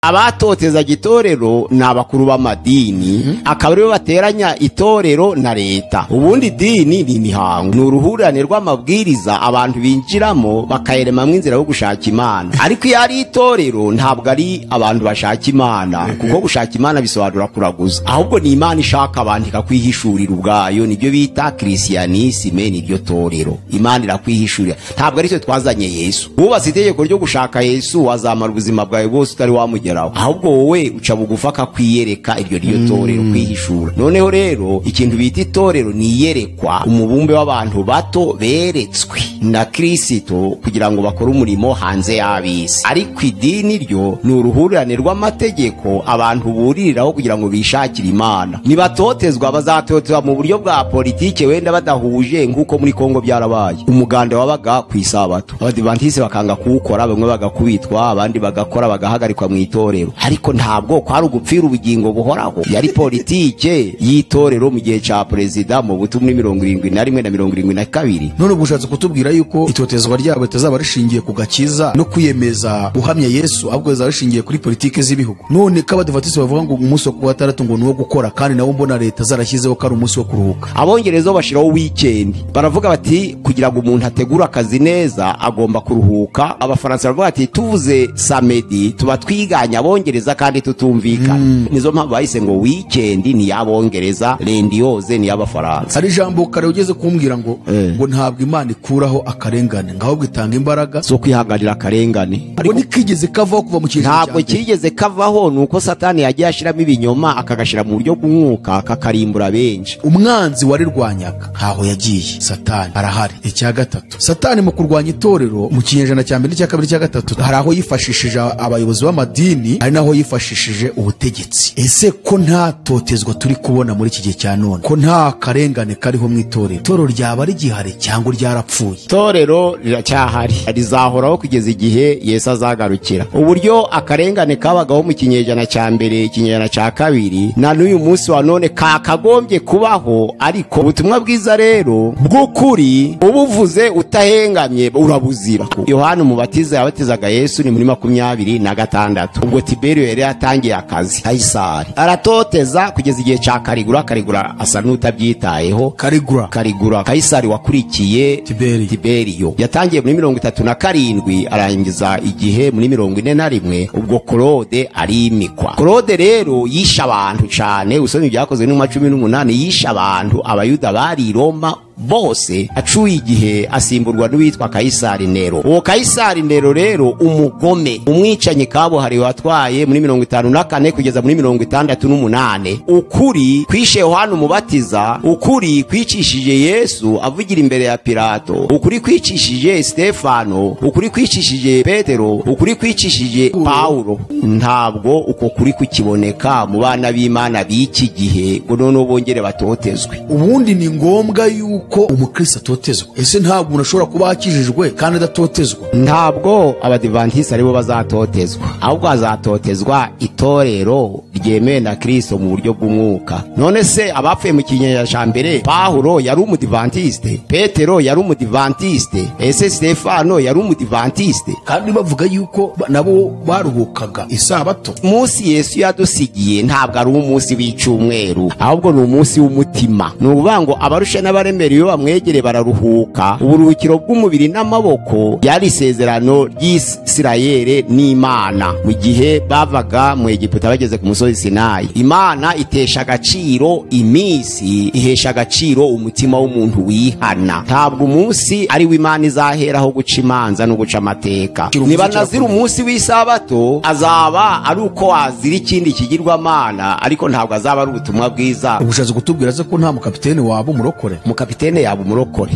Abatotezaga itorero ni abakuru b'amadini, akaba aribo bateranya itorero na leta. Ubundi idini ni imihango, ni uruhurirane rw'amabwiriza abantu binjiramo bakayeremamwo inzira yo gushaka Imana. Ariko iyo ari itorero ntabwo ari abantu bashaka Imana, kuko gushaka Imana bisobanura kuraguza, ahubwo ni Imana ishaka abantu ikakwihishurira ubwayo. Nibyo bita Christianisme, niryo torero. Imana irakwihishurira, ntabwo ari twe twazanye Yesu. Wubatse itegeko ryo gushaka Yesu wazamara ubuzima bwawe bwose utari wamugeraho, ahubwo wowe uca bugufi akakwiyereka. Iryo ryo torero, kwihishura. Noneho rero ikintu bita itorero ni iyerekwa, umubumbe w'abantu bato beretswe na Kristo kugira ngo bakore umurimo hanze y'abisi. Ariko idini ryo ni uruhurirane rw'amategeko abantu buririraho kugira ngo bishakire Imana. Nibatotezwa bazatotezwa mu buryo bwa politike, wenda badahuje, nk'uko muri Kongo byarabaye. Umuganda wabaga ku isabato, Abadivantisi bakanga kuwukora, bamwe bagakubitwa, abandi bagakora bagahagarikwa mu itorero. Ariko ntabwo kwari ugupfira ubugingo buhoraho, yari politike y'itorero mu gihe ca perezida Mobutu muri 71 na 72. None ubu ushatse kutubwira yuko itotezwa ryabo ritazaba rishingiye ku gakiza no kwiyemeza guhamya Yesu, ahubwo rizaba rishingiye kuri politike z'ibihugu? None ko Abadivatisi bavuga ngo umunsi wo kuwa gatandatu ngo ni uwo gukora, kandi nabo mbona leta zarashyizeho ko ari umunsi wo kuruhuka? Abongereza bo bashiraho weekend, baravuga bati kugira ngo umuntu ategure akazi neza agomba kuruhuka. Abafaransa baravuga bati tuvuze samedi tuba twiganye Abongereza kandi tutumvikana. Nizo mpamvu bahise ngo weekend ni y'Abongereza, lundi yoze ni y'Abafaransa. Hari ijambo kare ugeze kumbwira ngo ngo ntabwo Imana ikuraho akarengane, ngo ahubwo itanga imbaraga zo kwihanganira akarengane. Ngo ntikigeze kavaho kuva mu kinyejana Ntabwo cya mbere. kigeze kavaho, ni uko Satani yagiye ashiramo ibinyoma, akagashira mu buryo bw'umwuka, kakarimbura benshi. Umwanzi warirwanyaga ntaho yagiye, Satani arahari. Icya gatatu, Satani mu kurwanya itorero mu kinyejana cya mbere n'icya kabiri, cya gatatu, hari aho yifashishije abayobozi b'amadini, hari n'aho yifashishije ubutegetsi. Ese ko nta totezwa turi kubona muri iki gihe cya none, ko nta karengane kariho mu itorero, itorero ryaba rigihari cyangwa ryarapfuye? Itorero riracyahari, rizahoraho kugeza igihe Yesu azagarukira. Uburyo akarengane kabagaho mu kinyejana cya mbere, ikinyejana cya kabiri, na n'uyu munsi wa none kakagombye kubaho. Ariko ubutumwa bwiza rero bw'ukuri ubuvuze utahengamye urabuzira. Yohana Umubatiza yabatizaga Yesu ni muri 26, ubwo Tiberiyo yari yatangiye akazi. Kayisari aratoteza kugeza igihe cya Karigura. Karigura asa n'utabyitayeho. Karigura? Karigura, Kayisari wakurikiye Tiberiyo. Tiberiyo, yatangiye muri 37 arangiza igihe muri 41, ubwo Claude arimikwa. Claude rero yishe abantu cyane. Usomye Ibyakozwe n'intumwa 18, yishe abantu Abayuda bari i Roma bose. Acuye igihe asimburwa n'uwitwa Kayisari Nero. Uwo Kayisari Nero rero, umugome, umwicanyi kabuhariwe, watwaye muri 54 kugeza muri 68. Ukuri kwishe Yohana Umubatiza, ukuri kwicishije Yesu avugira imbere ya Pilato, ukuri kwicishije Stefano, ukuri kwicishije Petero, ukuri kwicishije Paulo. Ntabwo uko kuri kukiboneka mu bana b'Imana b'iki gihe ngo noneho bongere batotezwe. Ubundi ni ngombwa yuko umukristo atotezwa? Ese ntabwo umuntu ashobora kuba akijijwe kandi adatotezwa? Ntabwo Abadivantisiti aribo bazatotezwa, ahubwo hazatotezwa itorero ryemewe na Kristo mu buryo bw'umwuka. None se abapfuye mu kinyejana cya mbere, Pawulo yari Umudivantisite? Petero yari Umudivantisite? Ese Stefano yari Umudivantisite? Kandi bavuga yuko nabo baruhukaga isabato. Umunsi Yesu yadusigiye ntabwo ari umunsi w'icyumweru, ahubwo ni umunsi w'umutima. Ni ukuvuga ngo abarusha n'abaremera iyo bamwegereye bararuhuka. Uburuhukiro bw'umubiri n'amaboko ryari isezerano ry'Isirayeli n'Imana mu gihe bavaga mu Egiputa bageze ku musozi Sinayi. Imana itesha agaciro iminsi, ihesha agaciro umutima w'umuntu wihana. Ntabwo umunsi ari w'Imana izaheraho guca imanza no guca amateka. Niba nazira umunsi w'isabato, azaba ari uko wazira ikindi kigirwamana, ariko ntabwo azaba ari ubutumwa bwiza. Ubushatse kutubwira se ko nta mukapitene waba umurokore? Umukapitene yaba umurokore,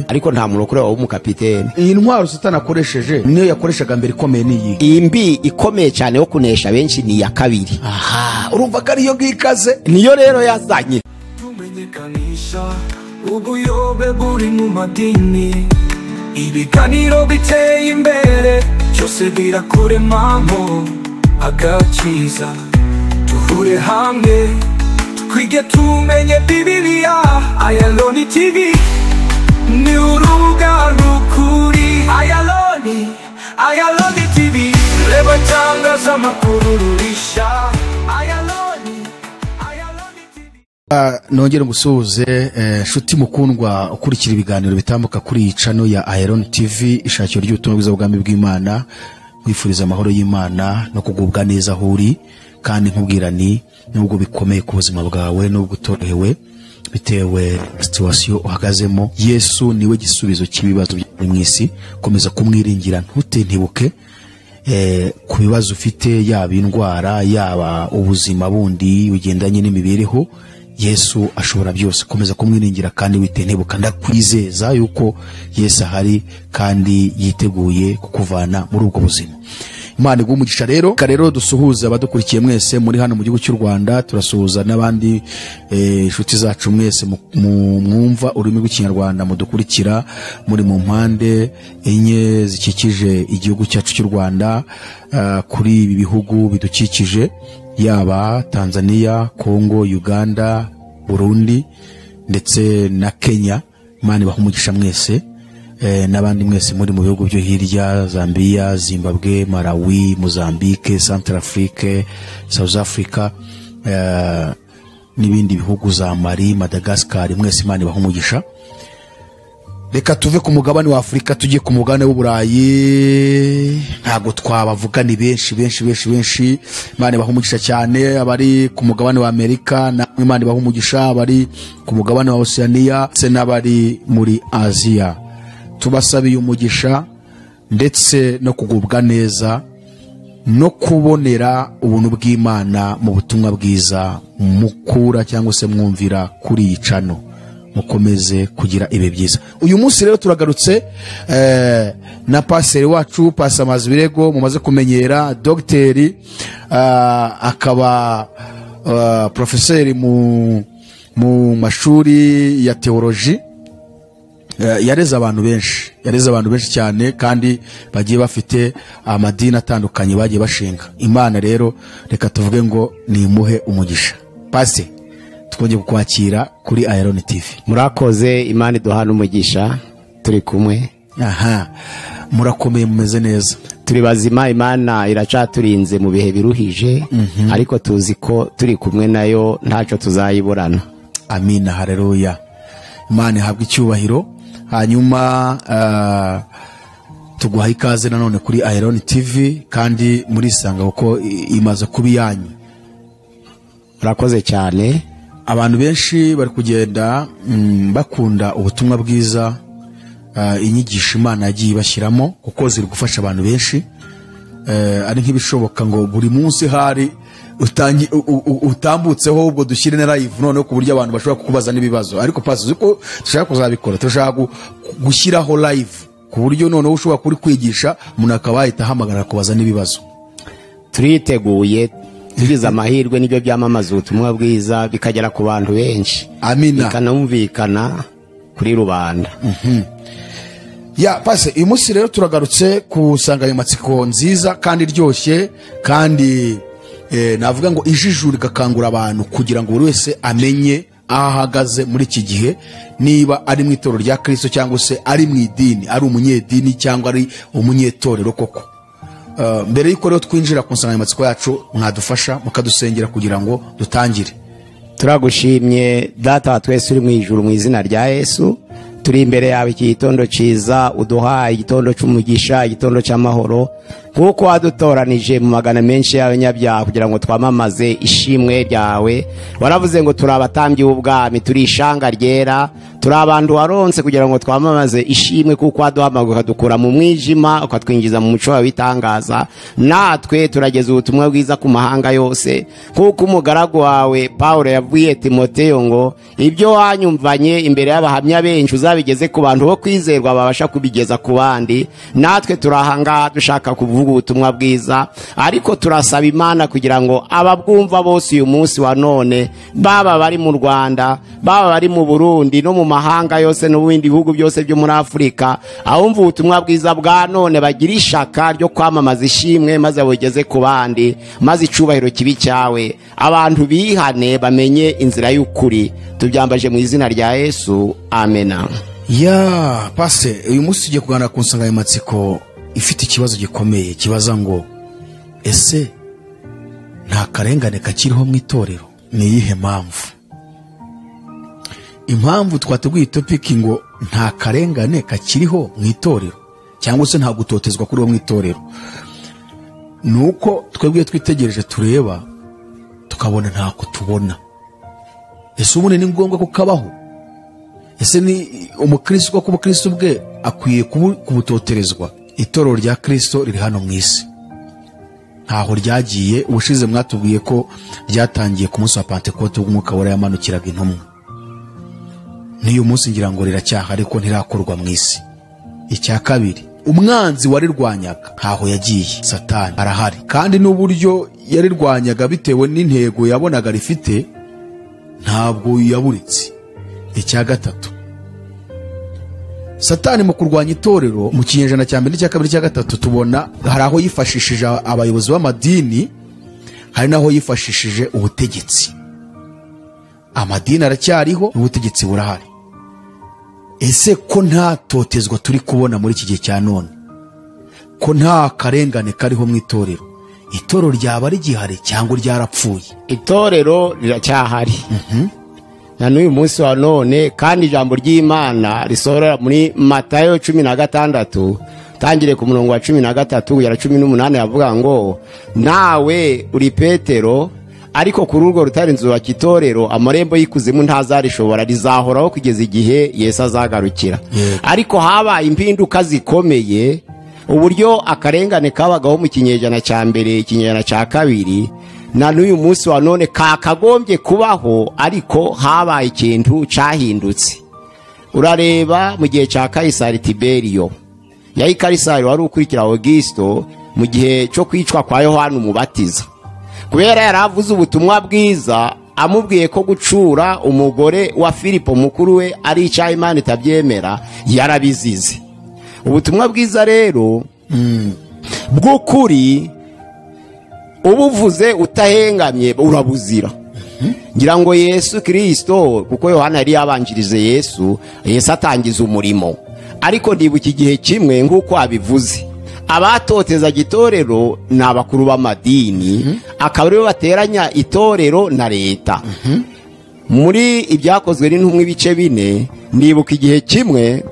ariko nta murokore waba umukapitene. Iyi ntwaro Satani akoresheje niyo yakoreshaga mbere, ikomeye niyi? Iyi mbi ikomeye cyane yo kunesha benshi ni iya kabiri. Aha urumva ko ariyo ngikaze. Niyo rero yazanye. Tumenyekanisha ubuyobe buri mu madini, ibiganiro biteye imbere byose birakuremamo agakiza. Duhure hamwe twige, tumenye Bibiliya. Ayaloni TV ni urubuga rukuri. Ayaloni, Ayaloni TV. Reba itangazamakuru rurisha Ayaloni, Ayaloni TV. Nongere ngusuhuze, nshuti mukundwa ukurikira ibiganiro bitambuka kuri iyi channel ya Iron TV, ishakiro ry'ubutumwa bwiza bw'ubwami bw'Imana. Nkwifuriza amahoro y'Imana no kugubwa neza aho uri, kandi nkubwira ni nubwo bikomeye ku buzima bwawe, nubwo utorohewe bitewe na situation uhagazemo, Yesu niwe gisubizo cy'ibibazo byo mu isi. Komeza kumwiringira, ntutentebuke ku bibazo ufite, yaba indwara, yaba ubuzima bundi bugendanye n'imibereho. Yesu ashobora byose. Komeza kumwiringira kandi witentebuka. Ndakwizeza yuko Yesu ahari kandi yiteguye kukuvana muri ubwo buzima. Imana iguhe umugisha. Rero rero dusuhuza abadukurikiye mwese muri hano mu gihugu cy'u Rwanda, turasuhuza n'abandi inshuti zacu mwese mwumva ururimi rw'Ikinyarwanda, mudukurikira muri mu mpande enye zikikije igihugu cyacu cy'u Rwanda, kuri ibi bihugu bidukikije, yaba Tanzania, Congo, Uganda, Burundi ndetse na Kenya. Imana ibahe umugisha mwese, n'abandi mwese muri mu bihugu byo hirya, Zambia, Zimbabwe, Malawi, Mozambique, Centrafrique, South Africa, n'ibindi bihugu za Mali, Madagascar, mwese Imana ibahe umugisha. Reka tuve ku mugabane wa Afurika tujye ku mugabane w'Uburayi. Ntabwo twabavuga, ni benshi benshi benshi benshi. Imana ibahe umugisha cyane. Abari ku mugabane wa Amerika namwe Imana ibahe umugisha, abari ku mugabane wa Oceania ndetse n'abari muri Aziya, tubasabiye umugisha ndetse no kugubwa neza no kubonera ubuntu bw'Imana mu butumwa bwiza mukura cyangwa se mwumvira kuri iyi channel. Mukomeze kugira ibihe byiza. Uyu munsi rero turagarutse na paseri wacu Pasamazi Birego mumaze kumenyera, dogiteri, akaba profeseri mu mashuri ya teoloji. Yareze abantu benshi, yareze abantu benshi cyane, kandi bagiye bafite amadini atandukanye bagiye bashinga. Imana rero reka tuvuge ngo nimuhe umugisha. Pasi, twongeye kukwakira kuri Iron TV. Murakoze, Imana iduhana umugisha, turi kumwe. Aha, murakomeye, mumeze neza? Turi bazima, Imana iracaturinze mu bihe biruhije, ariko tuzi ko turi kumwe nayo ntacyo tuzayiburana. Amina, haleluya. Imana ihabwe icyubahiro. Hanyuma tuguha ikaze nanone kuri Iron TV, kandi murisanga kuko imaze kuba iyanyu. Murakoze cyane. Abantu benshi bari kugenda bakunda ubutumwa bwiza, inyigisho Imana yagiye ibashyiramo, kuko ziri gufasha abantu benshi. Ari nk'ibishoboka ngo buri munsi hari utambutseho, ubwo dushyire na live noneho ku buryo abantu bashobora kukubaza n'ibibazo. Ariko pasi, uzi ko dushaka kuzabikora, turashaka gushyiraho live ku buryo noneho ushobora kuri kwigisha umuntu akaba yahita ahamagara kubaza n'ibibazo. Turiteguye, tugize amahirwe nibyo byamamaza ubutumwa bwiza bikagera ku bantu benshi. Amina. Bikanumvikana kuri rubanda. Ya pasi, uyu munsi rero turagarutse ku nsanganyamatsiko nziza kandi iryoshye, kandi navuga ngo ijijura igakangura abantu kugira ngo buri wese amenye aho ahagaze muri iki gihe, niba ari mu itorero rya Kristo cyangwa se ari mu idini, ari umunyedini cyangwa ari umunyetorero koko. Mbere y'uko rero twinjira ku nsanganyamatsiko yacu, mwadufasha mukadusengera kugira ngo dutangire. Turagushimye Data wa twese uri mu ijuru, mu izina rya Yesu turi imbere yawe iki gitondo cyiza uduhaye, igitondo cy'umugisha, igitondo cy'amahoro, kuko wadutoranije mu magana menshi y'abanyabyaha kugira ngo twamamaze ishimwe ryawe. Waravuze ngo turi abatambyi b'ubwami, turi ishanga ryera, turi abantu waronse kugira ngo twamamaze ishimwe, kuko waduhamagaye ukadukura mu mwijima ukatwinjiza mu muco wawe w'itangaza. Natwe turageza ubutumwa bwiza ku mahanga yose, kuko umugaragu wawe Paulo yabwiye Timoteyo ngo ibyo wanyumvanye imbere y'abahamya benshi uzabigeze ku bantu bo kwizerwa babasha kubigeza ku bandi. Natwe turahangaha dushaka kuvuga ubutumwa bwiza, ariko turasaba Imana kugira ngo ababwumva bose uyu munsi wa none, baba bari mu Rwanda, baba bari mu Burundi no mu mahanga yose no mu bindi bihugu byose byo muri Afurika, abumva ubutumwa bwiza bwa none bagira ishaka ryo kwamamaza ishimwe maze babugeze ku bandi, maze icubahiro kibi cyawe, abantu bihane bamenye inzira y'ukuri. Tubyambaje mu izina rya Yesu, amena. Ya pase, uyu munsi tugiye kuganira ku nsanganyamatsiko ifite ikibazo gikomeye kibaza ngo Ese nta karengane kakiriho mu itorero? Ni iyihe mpamvu? Impamvu twateguye topic ngo nta karengane kakiriho mu itorero cyangwa se nta gutotezwa kuriho mu itorero, nuko twebwe twitegereje tureba tukabona ntako tubona. Ese ubundi ni ngombwa ko kabaho? Ese ni umukristo ko umukristo bwe akwiye kubutoterezwa? Itorero rya Kristo riri hano mu isi, ntaho ryagiye. Ubushize mwatubwiye ko ryatangiye ku munsi wa Pentekote ubwo Umwuka Wera yamanukiraga intumwa. N'uyu munsi ngira ngo riracyaha, ariko ntirakorwa mu isi. Icya kabiri, umwanzi warirwanyaga ntaho yagiye, Satani arahari, kandi n'uburyo yarirwanyaga bitewe n'intego yabonaga rifite ntabwo yaburitse. Icya gatatu, Satani mu kurwanya itorero mu kinyejana cya mbere, cya kabiri, cya gatatu, tubona hari aho yifashishije abayobozi b'amadini, hari naho yifashishije ubutegetsi. Amadini aracyariho, ubutegetsi burahari. Ese ko nta totezwa turi kubona muri iki gihe cya none, ko nta karengane kariho mu itorero, itorero ryaba rigihari cyangwa ryarapfuye? Itorero riracyahari na n'uyu munsi wa none, kandi ijambo ry'Imana risohora muri Matayo 16 tangire ku murongo wa 13 kugera 18, yavuga ngo nawe uri Petero, ariko kuri urwo rutare nzubaka itorero, amarembo y'ikuzimu ntazarishobora, rizahoraho kugeza igihe Yesu azagarukira. Ariko habaye impinduka zikomeye, uburyo akarengane kabagaho mu kinyejana cya mbere, ikinyejana cya kabiri, na n'uyu munsi wa none kakagombye kubaho, ariko habaye ikintu cyahindutse. Urareba mu gihe cya Kaisari Tiberio, yari Kaisari wari ukurikira Augusto mu gihe cyo kwicwa kwa Yohana Umubatiza, kubera yaravuze ubutumwa bwiza amubwiye ko gucura umugore wa Filipo mukuru we ari icyaha Imana itabyemera, yarabizize. Ubutumwa bwiza rero bw'ukuri ubuvuze utahengamye urabuzira. Ngira ngo Yesu Kristo, kuko Yohana yari yabanjirize Yesu, Yesu atangiza umurimo. Ariko ndibuka igihe kimwe nk'uko abivuze, abatoteza itorero ni abakuru b'amadini, akaba aribo bateranya itorero na leta. Muri ibyakozwe n'intumwa ibice 4, ndibuka igihe kimwe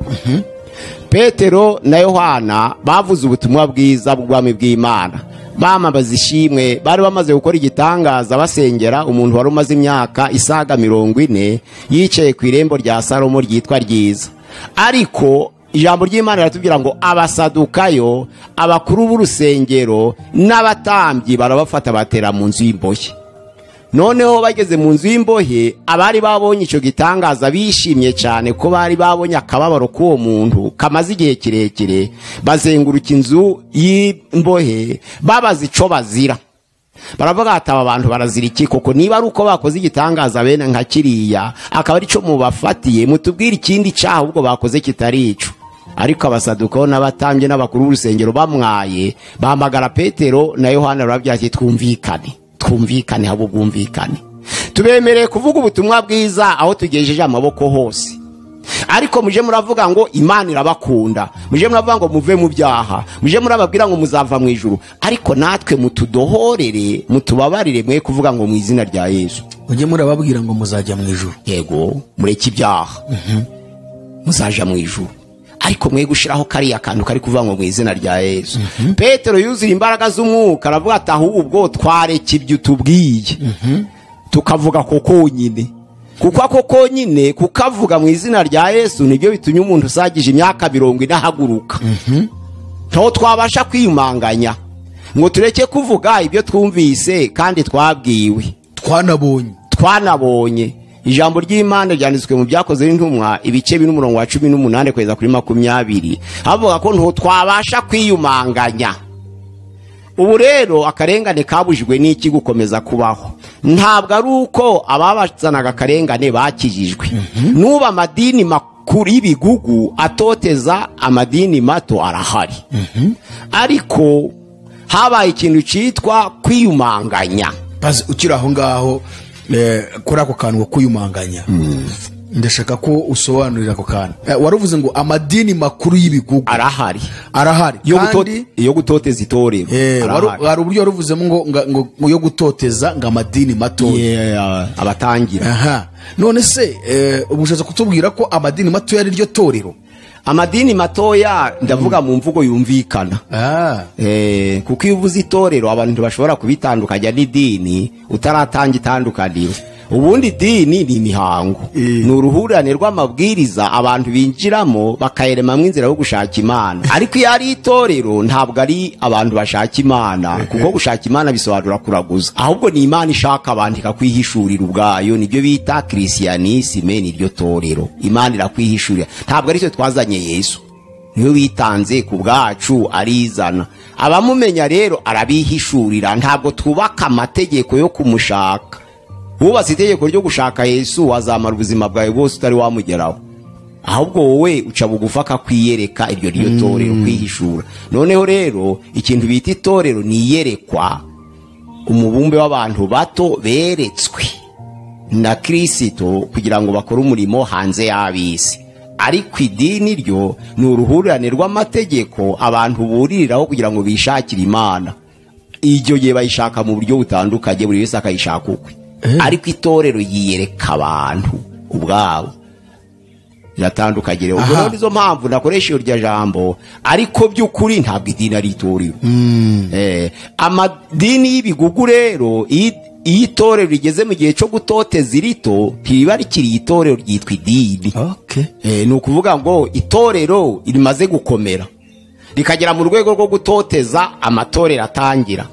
Petero na Yohana bavuze ubutumwa bwiza bw'ubwami bw'Imana, bamamaza ishimwe. Bari bamaze gukora igitangaza basengera umuntu wari umaze imyaka isaga 40 yicaye ku irembo rya Salomo ryitwa Ryiza. Ariko ijambo ry'Imana riratubwira ngo abasadukayo, abakuru b'urusengero n'abatambyi barabafata batera mu nzu y'imbohe. Noneho bageze mu nzu y'imbohe, abari babonye icyo gitangaza bishimye cyane ko bari babonye akababaro k'uwo muntu kamaze igihe kirekire, bazenguruka inzu y'imbohe babaza ico bazira. Baravuga ati aba bantu barazira iki koko? Niba ari uko bakoze igitangaza bene nka kiriya, akaba ari cyo mubafatiye, mutubwire ikindi cyaha ubwo bakoze kitari ico. Ariko abasadukayo n'abatambyi n'abakuru b'urusengero bamwaye, bahamagara Petero na Yohana, barababwira ati twumvikane, twumvikane, habo bwumvikane, tubemereye kuvuga ubutumwa bwiza aho tugejeje amaboko hose, ariko muje muravuga ngo Imana irabakunda, muje muravuga ngo muve mu byaha, muje murababwira ngo muzava mu ijuru, ariko natwe mutudohorere, mutubabarire, mwe kuvuga ngo mu izina rya Yesu. Muje murababwira ngo muzajya mu ijuru. Yego, mureke ibyaha, muzaja mu ijuru, ariko mwe gushiraho kariya kantu kari kuvuga ngo mu izina rya Yesu. Petero yuzuye imbaraga z'umwuka aravuga ati ahubwo twareke ibyo tubwiye, tukavuga ko konyine, kuko ako konyine kukavuga mu izina rya Yesu nibyo bitumye umuntu usagije imyaka 40 ahaguruka. Ntaho twabasha kwiyumanganya ngo tureke kuvuga ibyo twumvise kandi twabwiwe, twanabonye. Ijambo ry'Imana ryanditswe mu byakozwe n'intumwa ibice 4 umurongo wa 18 kugeza kuri 20, havuga ko nto twabasha kwiyumanganya. Ubu rero akarengane kabujijwe n'iki gukomeza kubaho? Ntabwo ari uko ababazanaga akarengane bakijijwe. Nuba amadini makuru y'ibigugu atoteza amadini mato arahari, ariko habaye ikintu cyitwa kwiyumanganya. Ukiri aho ngaho kuri ako kantu ko kwiyumanganya, Ndashaka ko usobanurira ako kantu. Waruvuze ngo amadini makuru y'ibigugu arahari. Arahari. Kandi yo gutoteza itorero. Hari uburyo waruvuzemo ngo yo gutoteza ngo amadini matoya abatangira. Aha. None se ubushatse kutubwira ko amadini matoya ari ryo torero? Amadini matoya ndavuga mu mvugo yumvikana. Kuko iyo uvuze itorero abantu bashobora kubitandukanya n'idini utaratanga itandukaniro. Ubundi idini ni imihango, ni uruhurirane rw'amabwiriza abantu binjiramo bakayeremamwo inzira yo gushaka Imana. Ariko iyo ari itorero ntabwo ari abantu bashaka Imana, kuko gushaka Imana bisobanura kuraguza, ahubwo ni Imana ishaka abantu ikakwihishurira ubwayo. Nibyo bita Christianisme, niryo torero. Imana irakwihishurira, ntabwo ari cyo twazanye. Yesu niwe witanze ku bwacu arizana, abamumenya rero arabihishurira. Ntabwo twubaka amategeko yo kumushaka. Wubatse itegeko ryo gushaka Yesu wazamara ubuzima bwawe bwose utari wamugeraho, ahubwo wowe uca bugufi akakwiyereka. Iryo ryo torero, kwihishura. Noneho rero ikintu bita itorero ni iyerekwa, umubumbe w'abantu bato beretswe na Kristo kugira ngo bakore umurimo hanze y'ab'isi. Ariko idini ryo ni uruhurirane rw'amategeko abantu buririraho kugira ngo bishakire Imana. Iryo gihe bayishaka mu buryo butandukanye, buri wese akayishaka ukwe. Ariko itorero yiyereka abantu ubwabo, riratandukanye. Ubwo rero nizo mpamvu nakoresha iryo jambo, ariko by'ukuri ntabwo idini ari itorero. Amadini y'ibigugu rero, iyo itorero rigeze mu gihe cyo gutoteza irito, ntiriba rikiri itorero, ryitwa idini. Ni ukuvuga ngo itorero rimaze gukomera rikagera mu rwego rwo gutoteza amatorero atangira,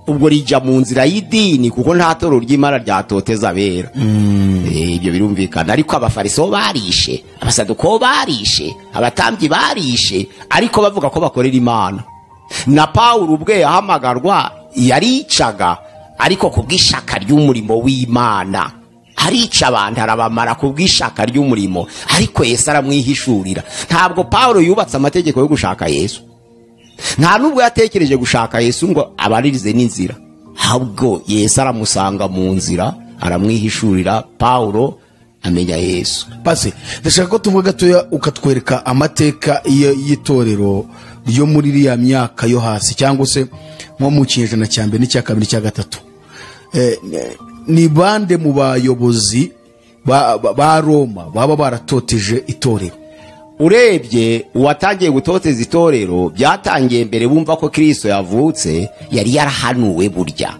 ubwo rijya mu nzira y'idini, kuko nta torero ry'Imana ryatoteza abera. Ibyo birumvikana. Ariko abafariso barishe, abasaduko barishe, abatambyi barishe, ariko bavuga ko bakorera Imana. Na Pawulo ubwe yahamagarwa yaricaga, ariko kubw'ishaka ry'umurimo w'Imana. Arica abantu arabamara kubw'ishaka ry'umurimo, ariko Yesu aramwihishurira. Ntabwo Pawulo yubatse amategeko yo gushaka Yesu, nta nubwo yatekereje gushaka Yesu ngo abaririze n'inzira, ahubwo Yesu aramusanga mu nzira aramwihishurira, Pawulo amenya Yesu. Pasi, ndashaka ko tuvuga gatoya ukatwereka amateka y'itorero ryo muri iriya myaka yo hasi, cyangwa se nko mu kinyejana cya mbere n'icya kabiri n'icya gatatu. Ni bande mu bayobozi ba Roma baba baratoteje itorero? Urebye uwatangiye gutoteza itorero byatangiye mbere bumva ko Kristo yavutse, yari yarahanuwe burya.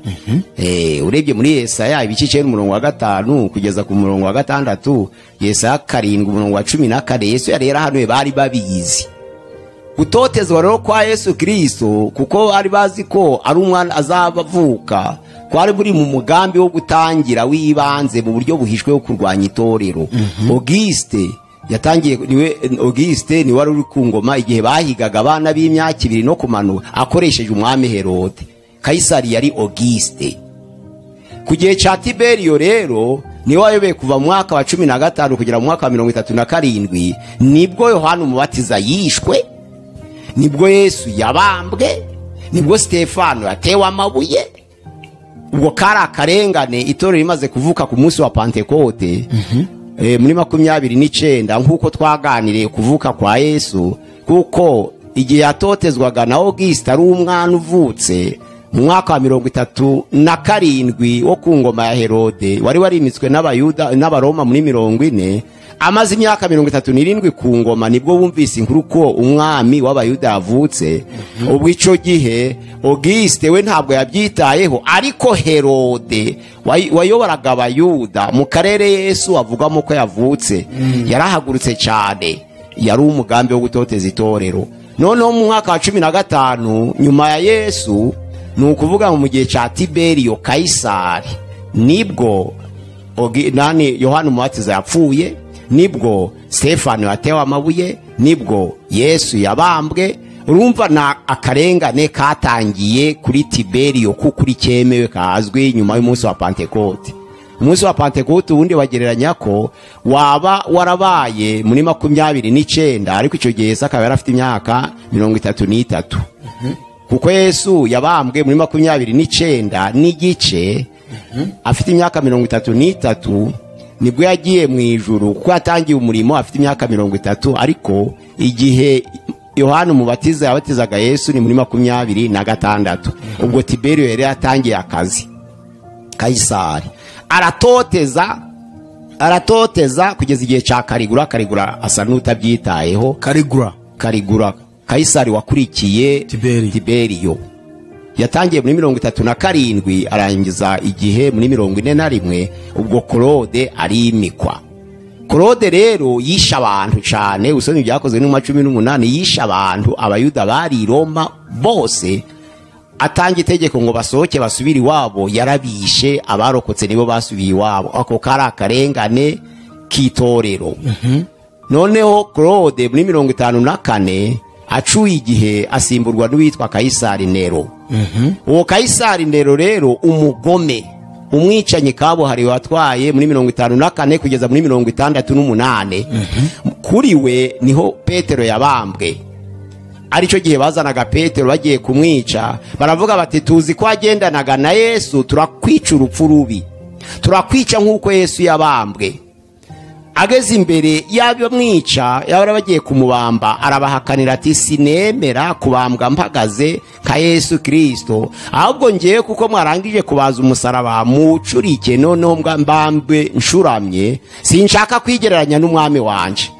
Urebye muri Yesaya ibice 9 umurongo wa 5 kugeza ku murongo wa 6, Yesaya 7 umurongo wa 14, Yesu yari yarahanuwe, bari babizi. Gutotezwa rero kwa Yesu Kristo, kuko bari bazi ko ari umwana azabavuka, kwari buri mu mugambi wo gutangira w'ibanze mu buryo buhishwe wo kurwanya itorero. Auguste yatangiye, niwe Auguste ni wari uri ku ngoma igihe bahigaga abana b'imyaka 2 no kumanuka, akoresheje umwami Herode. Kaisari yari Auguste. Ku gihe cya Tiberio rero niwe wayoboye kuva mu mwaka wa 15 kugera mu mwaka wa 37, nibwo Yohana Umubatiza yishwe, nibwo Yesu yabambwe, nibwo Stefano yatewe amabuye. Ubwo kari akarengane itorero rimaze kuvuka ku munsi wa Pentekote muri 29, nk'uko twaganiriye kuvuka kwa Yesu, kuko igihe yatotezwaga na Auguste ari umwana uvutse mu mwaka wa 37 wo ku ngoma ya Herode, wari warimitswe n'Abayuda n'Abaroma muri 40, amaze imyaka 37 ku ngoma, nibwo bumvise inkuru ko umwami w'Abayuda yavutse. Ubwo ico gihe Auguste we ntabwo yabyitayeho, ariko Herode wayoboraga Abayuda mu karere Yesu avugamo ko yavutse, yarahagurutse cyane, yari umugambi wo gutoteza itorero. Noneho mu mwaka wa 15 nyuma ya Yesu, ni ukuvuga mu gihe cya Tiberio Kaisari, nibwo Yohana Umubatiza yapfuye, nibwo Stefano yatewe amabuye, nibwo Yesu yabambwe. Urumva na akarengane katangiye kuri Tiberio, kuko uri cyemewe kazwi nyuma y'umunsi wa Pentekote. Umunsi wa Pentekote ubundi bagereranya ko waba warabaye muri 29, ariko icyo gihe Yesu akaba yarafite imyaka 33. Kuko Yesu yabambwe muri 29 n'igice, afite imyaka 33. Nibwo yagiye mu ijuru, kuko yatangiye umurimo afite imyaka 30, ariko igihe Yohana Umubatiza yabatizaga Yesu ni muri 26. Ubwo Tiberiyo yari yatangiye akazi. Kayisari aratoteza kugeza igihe cya Caligula. Caligula asa n'utabyitayeho. Caligula Kayisari wakurikiye Tiberiyo yatangiye muri 37 arangiza igihe muri 41, ubwo Claude arimikwa. Claude rero yishe abantu cyane, usomye ibyakozwe n'intumwa 18, yishe abantu abayuda bari i Roma bose, atanga itegeko ngo basohoke basubire iwabo, yarabishe, abarokotse nibo basubiye iwabo. Ako kari akarengane k'itorero. Noneho Claude muri 54 acuye igihe asimburwa n'uwitwa Kayisari Nero. Uwo Kayisari Nero rero umugome, umwicanyi kabuhariwe watwaye muri 54 kugeza muri 68. Kuri we niho Petero yabambwe. Aricyo gihe bazanaga Petero bagiye kumwica, baravuga bati tuzi ko agendanaga na Yesu, turakwica urupfu rubi, turakwica nk'uko Yesu yabambwe. Ageze imbere y'abamwica, yabara bagiye kumubamba, arabahakanira ati sinemera kubambwa mpagaze nka Yesu Kristo, ahubwo ngiye kuko mwarangije kubaza umusaraba mucurike, noneho mbambwe nshuramye, sinshaka kwigereranya n'umwami wanje.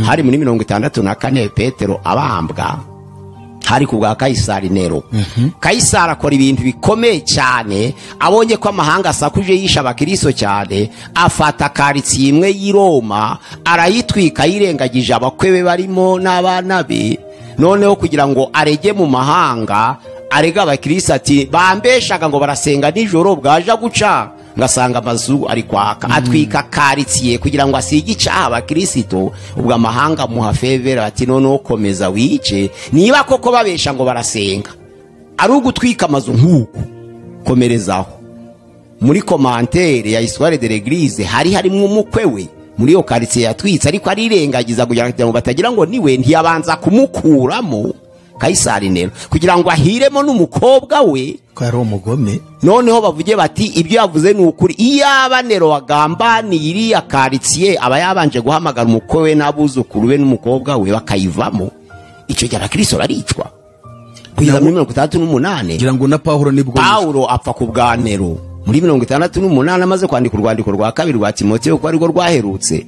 Hari muri 64 Petero abambwa, hari ku bwa Kayisari Nero. Kayisari akora ibintu bikomeye cyane, abonye ko amahanga asakuje yisha abakristo cyane, afata karitsiye imwe y'i Roma arayitwika, yirengagije abakwe be barimo n'abana be, noneho kugira ngo arege mu mahanga, arega abakristo ati bambeshaga ngo barasenga nijoro, bwaja guca ngasanga amazu ari kwaka. Atwika karitsiye kugira ngo asige icyaha abakristo. Ubwo amahanga muha fevera ati noneho komeza wice, niba koko babesha ngo barasenga, ari ugutwika amazu nk'uku, komerezaho. Muri commentaire ya Histoire de l'Eglise hari harimo umukwe we muri iyo karitsiye yatwitse, ariko arirengagiza kugira ngo batagira ngo niwe, ntiyabanza kumukuramo Kayisari Nero kugira ngo ahiremo n'umukobwa we, ko yari umugome. Noneho bavuge bati ibyo yavuze ni ukuri. Iyaba Nero wagambaniye iriya karitsiye aba yabanje guhamagara umukwe we n'abuzukuru be n'umukobwa we bakayivamo, icyo gihe abakristo baricwa kugeza muri 68. Ngira ngo na Pawulo nibwo Pawulo apfa ku bwa Nero muri 68, amaze kwandika urwandiko rwa kabiri rwa Timoteyo, kuko arirwo rwaherutse.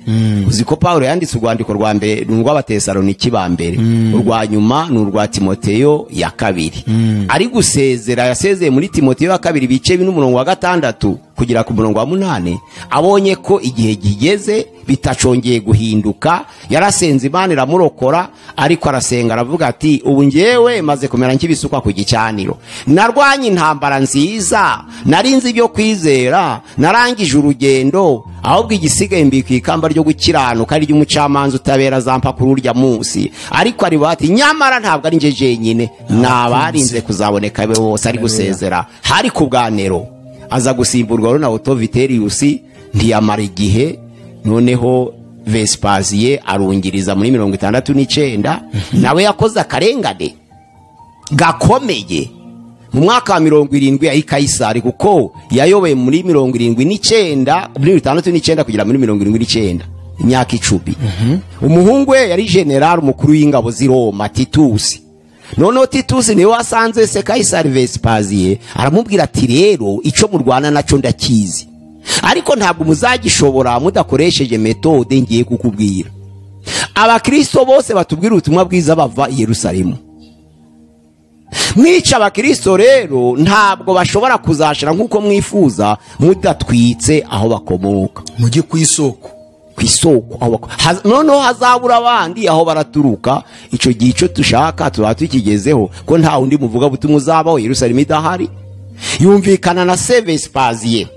Uzi ko Pawulo yanditse urwandiko rwa mbere ni urw'Abatesaloniki ba mbere, urwa nyuma ni urwa Timoteyo ya kabiri. Ari gusezera, yasezeye muri Timoteyo ya kabiri ibice 4:6 kugera ku murongo wa 8, abonye ko igihe gigeze bitacongeye guhinduka, yarasenze Imana iramurokora, ariko arasenga aravuga ati ubu ngewe maze kumera nk'ibisukwa ku gicaniro, narwanye intambara nziza, narinze ibyo kwizera, narangije urugendo, ahubwo igisigaye mbika ikamba ryo gukiranuka ari ry'umucamanza utabera zampa kuri urya munsi. Ariko ari bati nyamara ntabwo ari nje jenyine, nabarinze kuzaboneka be bose. Ari gusezera hari ku bwa Nero, aza gusimburwa na Otto Vitellius, ntiyamara igihe. Noneho Vespasiye arungiriza muri 69, nawe yakoze akarengane gakomeye mu mwaka wa 70 ya Kayisari, kuko yayoboye muri 79, muri 69 kugera muri 79, imyaka 10. Umuhungu we yari general umukuru w'ingabo z'i Roma, Titus. Noneho Titus niwe wasanze se Kayisari Vespasiye, aramubwira ati rero ico murwana naco ndakizi, ariko ntabwo muzagishobora mudakoresheje metode ngiye kukubwira. Abakristo bose batubwira ubutumwa bwiza bava i Yerusalemu. Mwica abakristo rero ntabwo bashobora kuzashira nkuko mwifuza mudatwitse aho bakomoka, mujye ku isoko, ku isoko aho noneho hazabura abandi aho baraturuka. Icyo gihe icyo dushaka tuba tukigezeho, ko nta undi muvuga butumwa uzabaho Yerusalemu idahari. Yumvikana na se Vespasiye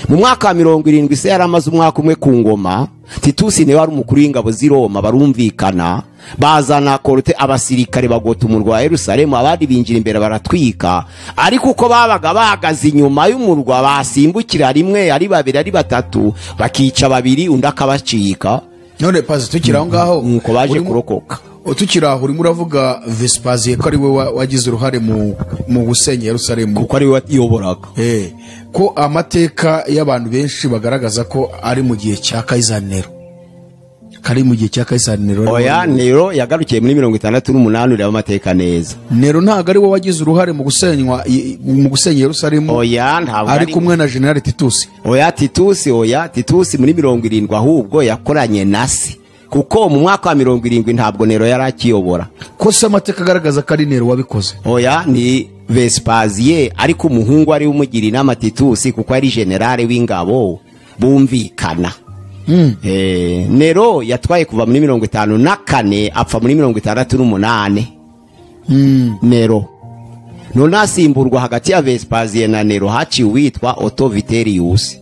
mu mwaka wa 70, se yaramaze umwaka umwe ku ngoma. Titus niwe wari umukuru w'ingabo z'i Roma, barumvikana, bazana korute abasirikare bagota umurwa wa Yerusalemu, abandi binjira imbere baratwika. Ariko uko babaga bahagaze inyuma y'umurwa, basimbukira rimwe ari babiri ari batatu, bakica babiri undi akabacika. None pazi tukiri aho ngaho, nuko baje kurokoka. Tukiri aho urimo uravuga Vespasien ko ari we wagize uruhare mu gusenya Yerusalemu, kuko ari we wayoboraga. Ko amateka y'abantu benshi bagaragaza ko ari mu gihe cya Kayisari Nero. Kari mu gihe cya Kayisari Nero. Oya, Nero yagarukiye muri 68, ureba amateka neza. Nero ntabwo ari we wagize uruhare mu gusenywa, mu gusenya Yerusalemu. Oya, ntabwo ari kumwe na General Titus. Oya, Titus, oya, Titus muri 70 ahubwo yakoranye na se, kuko mu mwaka wa 70 ntabwo Nero yari akiyobora. Ko se amateka agaragaza ko ari Nero wabikoze? Oya, ni Vespasien, ariko umuhungu ari umugira inama Titus, kuko ari generale w'ingabo bumvikana. Nero yatwaye kuva muri 54 apfa muri 68. Nero none asimburwa hagati ya Vespasien na Nero haciye uwitwa Otto Vitellius.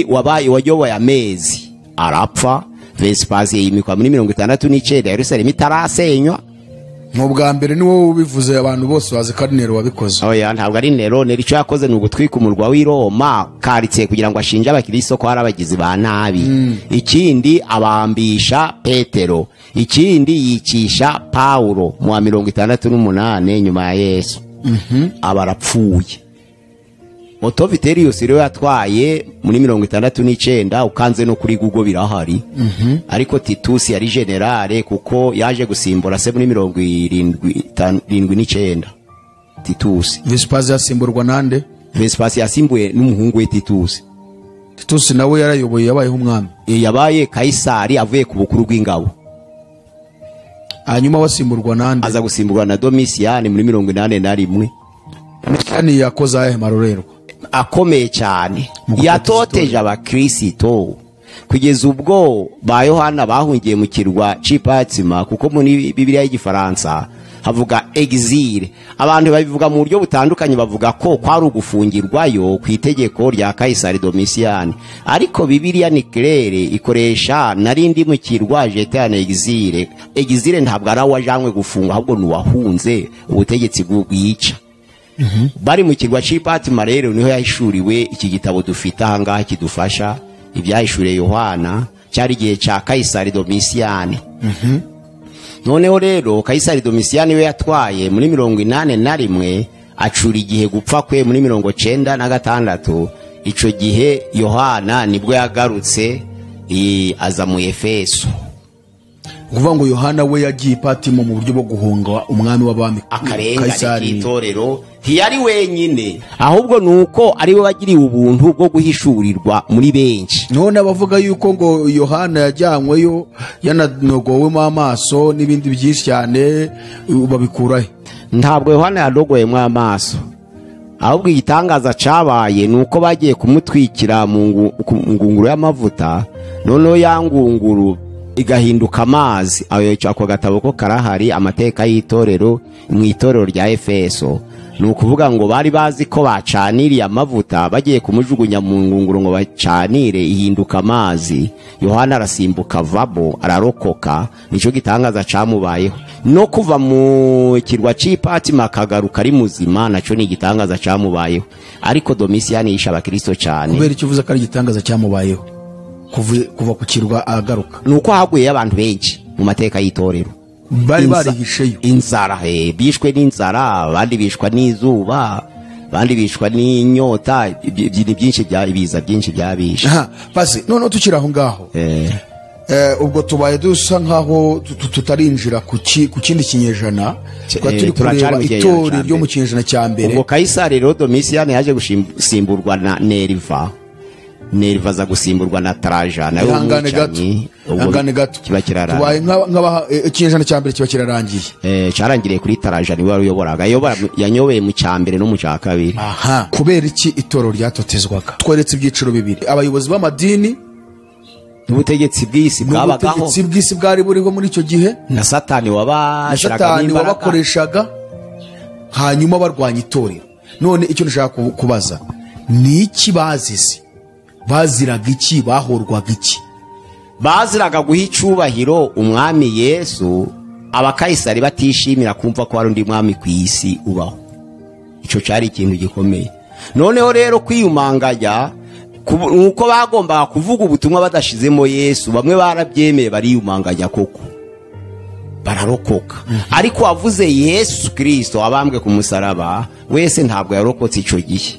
Wabaye wayoboye amezi arapfa. Vespasien yimikwa muri 69, Yerusalemu itarasenywa. Mu bwa mbere ni wowe ubivuze, abantu bose bazi ko ari Nero wabikoze. Oya, ntabwo ari Nero. Nero icyo yakoze ni ugutwika umurwa w'i Roma karitsiye kugira ngo ashinje abakristo ko ari abagizi ba nabi. Ikindi abambisha Petero, ikindi yicisha Paulo mu wa 68 nyuma ya Yesu. Aba arapfuye. Otto Vitellius rero yatwaye muri 69, ukanze no kuri Google birahari. Ariko Titus yari generale kuko yaje gusimbura se muri 79. Titus. Vespasien yasimburwa nande? Vespasien yasimbuye n'umuhungu we Titus. Titus nawe yarayoboye, yabayeho umwami. Yabaye Kaisari avuye ku bukuru bw'ingabo. Hanyuma wasimburwa nande? Aza gusimburwa na Domitian muri 81. Domitian yakoze ayahe marorerwa akomeye cyane? Yatoteje abakristo kugeza ubwo ba Yohana bahungiye mu kirwa c'Ipatima, kuko muri Bibiliya y'Igifaransa havuga exile. Abantu babivuga mu buryo butandukanye, bavuga ko kwari ugufungirwayo ku itegeko rya Kaisari Domitian, ariko Bibiliya ni claire ikoresha narindi mu kirwa j'étais en exil. Exile ntabwo ari uwajanywe gufungwa, ahubwo ni uwahunze ubutegetsi bwica. Bari mu kirwa c'Ipatima rero niho yahishuriwe iki gitabo dufite aha ngaha kidufasha, ibyahishuriye Yohana. Cyari igihe cya Kaisari Domitian. Noneho rero Kaisari Domitian we yatwaye muri 81, acura igihe gupfa kwe muri 96. Ico gihe Yohana nibwo yagarutse aza mu Efeso. Kuvuga ngo Yohana we yagiye Ipatimo mu buryo bwo guhunga umwami w'abami akarengane k'itorero, ntiyari wenyine, ahubwo nuko ari we wagiriwe ubuntu bwo guhishurirwa muri benshi. None abavuga yuko ngo Yohana yajyanyweyo yananogowemo amaso n'ibindi byinshi cyane babikurahe? Ntabwo Yohana yanogoyemo amaso, ahubwo igitangaza cabaye nuko bagiye kumutwikira mu ngunguru y'amavuta, noneho ya ngunguru igahinduka amazi. Ayo ako gatabo ko karahari, amateka y'itorero mu itorero rya Efeso. Ni ukuvuga ngo bari bazi ko bacaniriye amavuta, bagiye kumujugunya mu ngunguru ngo bacanire, ihinduka amazi. Yohana arasimbuka avamo ararokoka. Nicyo gitangaza camubayeho. No kuva mu kirwa c'Ipatima akagaruka ari muzima, naco ni igitangaza camubayeho. Ariko Domitian yishe abakristo cyane. Kubera icyo uvuze ko ari igitangaza cyamubayeho kuva ku kirwa agaruka, nuko haguye abantu benshi mu mateka y'itorero bari barihisheyo inzara, bishwe n'inzara, abandi bishwa n'izuba, abandi bishwa n'inyota, ibintu byinshi bya ibiza byinshi byabishe. Pasi noneho tukiri aho ngaho, ubwo tubaye dusa nkaho tutarinjira ku kindi kinyejana, turi kureba itorero ryo mu kinyejana cya mbere. Ubwo Kaisari rero Domitian yaje gusimburwa na Nerva. Nerva aza gusimburwa na Trajan, nawe umwicanyi. Ihangane gato, kiba kirarangiye. Tubaye ikinyejana cya mbere kiba kirarangiye. Cyarangiriye kuri Trajan, niwe wayoboraga. Yanyobeye mu cya mbere no mu cya kabiri. Aha, kubera iki itorero ryatotezwaga? Tweretse ibyiciro bibiri: abayobozi b'amadini n'ubutegetsi bw'isi bwabagaho, n'ubutegetsi bw'isi bwari buriho muri icyo gihe, na Satani wabakoreshaga, hanyuma barwanya itorero. None icyo nshaka kubaza ni iki bazize? Baziraga iki? Bahorwaga iki? Baziraga guha icyubahiro umwami Yesu. Abakayisari batishimira kumva ko hari undi mwami ku isi ubaho. Icyo cyari ikintu gikomeye. Noneho rero kwiyumanganya nuko bagombaga kuvuga ubutumwa badashizemo Yesu, bamwe barabyemeye bariyumanganya koko. bararokoka. Ariko wavuze Yesu Kristo abambwe ku musaraba wese ntabwo yarokotse icyo gihe.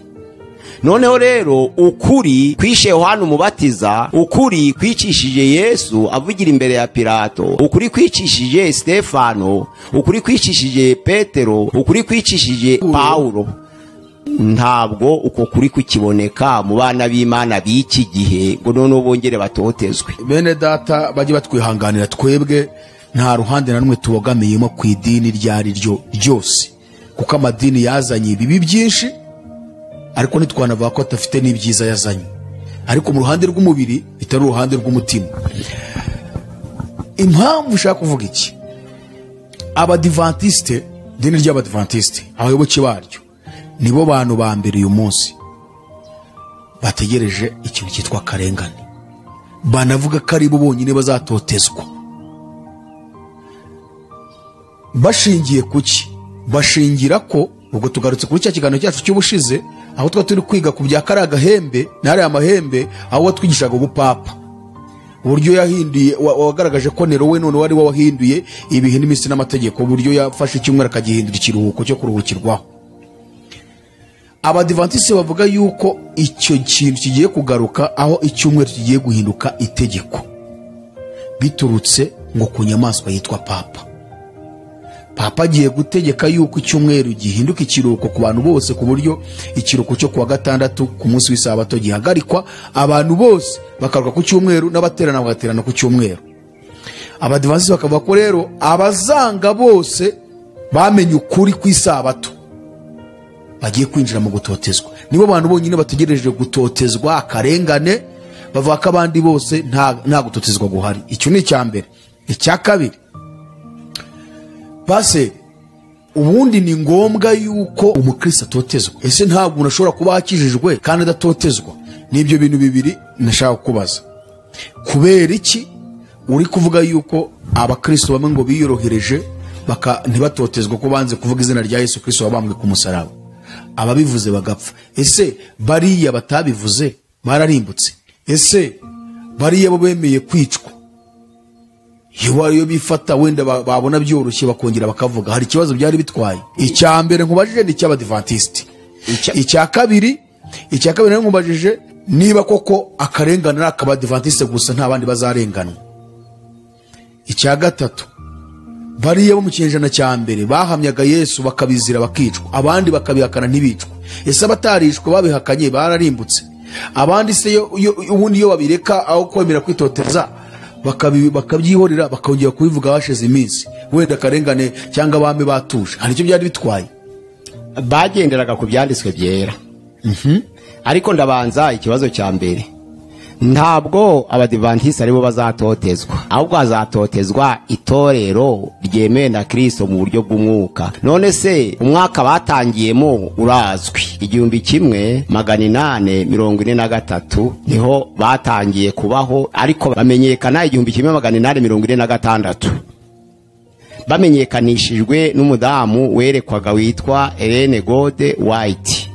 Noneho rero ukuri kwishe Yohana Umubatiza, ukuri kwicishije Yesu avugira imbere ya Pilato, ukuri kwicishije Stefano, ukuri kwicishije Petero, ukuri kwicishije Paulo, ntabwo uko kuri kukiboneka mu bana b'Imana b'iki gihe ngo noneho bongere batotezwe. Bene data bajye batwihanganira, twebwe nta ruhande na rumwe tubogamiyemo ku idini iryo ari ryo ryose, kuko amadini yazanye ibibi byinshi, ariko ntitwanavuga ko adafite n'ibyiza yazanye, ariko mu ruhande rw'umubiri bitari uruhande rw'umutima. Impamvu ushaka kuvuga iki, Abadivantisite, idini ry'Abadivantisite, abayoboke baryo nibo bantu ba mbere uyu munsi bategereje ikintu cyitwa akarengane, banavuga ko ari bo bonyine bazatotezwa. Bashingiye kuki? Bashingira ko, ubwo tugarutse kuri cya kiganiro cyacu cy'ubushize aho twa turi kwiga ku bya kariya gahembe n'ariya mahembe, aho watwigishaga ubupapa, uburyo yahinduye, wagaragaje ko Nero we none wari wahinduye ibihe n'iminsi n'amategeko, uburyo yafashe icyumweru akagihindura ikiruhuko cyo kuruhukirwaho. Abadivantisite bavuga yuko icyo kintu kigiye kugaruka, aho icyumweru kigiye guhinduka itegeko biturutse ngo ku nyamaswa yitwa Papa. Papa agiye gutegeka yuko icyumweru gihinduka ikiruhuko ku bantu bose, ku buryo ikiruhuko cyo kuwa gatandatu ku munsi w'isabato gihagarikwa, abantu bose bakaruka ku cyumweru, n'abaterana bagaterana ku cyumweru. Abadivantisite bakavuga ko rero abazanga bose bamenye ukuri ku isabato bagiye kwinjira mu gutotezwa. Nibo bantu bonyine bategereje gutotezwa, akarengane, bavuga ko abandi bose nta gutotezwa guhari. Icyo ni icya mbere. Icya kabiri, pase ubundi ni ngombwa yuko umukristo atotezwa. Ese ntabwo umuntu ashobora kuba akijijwe kandi adatotezwa? Nibyo bintu bibiri nashaka kubaza. Kubera iki uri kuvuga yuko abakristo bamwe ngo biyorohereje ntibatotezwa ko banze kuvuga izina rya Yesu Kristo wabambwe ku musaraba, ababivuze bagapfa? Ese bariya batabivuze bararimbutse? Ese bariya bo bemeye kwicwa, iyo bifata wenda babona byoroshye bakongera bakavuga, hari ikibazo byari bitwaye? Icya mbere nkubajije ni icy'Abadivantisite. Icya kabiri nkubajije niba koko akarengane ari ak'Abadivantisite gusa nta bandi bazarenganwa. Icya gatatu, bariya bo mu kinyejana cya mbere bahamyaga Yesu bakabizira bakicwa, abandi bakabihakana ntibicwe. Ese abatarishwe babihakanye bararimbutse? Abandi se ubundi iyo babireka aho kwemera kwitoteza bakabyihorera bakongera kubivuga hashize iminsi, wenda akarengane cyangwa abami batuje, hari icyo byari bitwaye? Bagenderaga ku byanditswe byera. Ariko ndabanza ikibazo cya mbere, ntabwo Abadivantisite aribo bazatotezwa, ahubwo hazatotezwa itorero ryemewe na Kristo mu buryo bw'umwuka. None se umwaka batangiyemo urazwi, 1843 niho batangiye kubaho, ariko bamenyekana 1846, bamenyekanishijwe n'umudamu werekwaga witwa Ellen Gode White.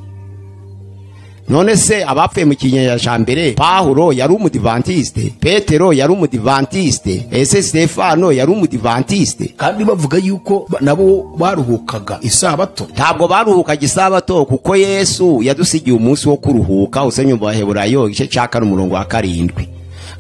None se abapfuye mu kinyejana cya mbere, Paulo yari umudivantiste, Petero yari umudivantiste, ese Stefano yari umudivantiste? Kandi bavuga yuko nabo baruhukaga isabato. Ntabwo baruhukaga isabato, kuko Yesu yadusigiye umunsi wo kuruhuka, usomye mu Baheburayo igice cya 4 umurongo wa 7,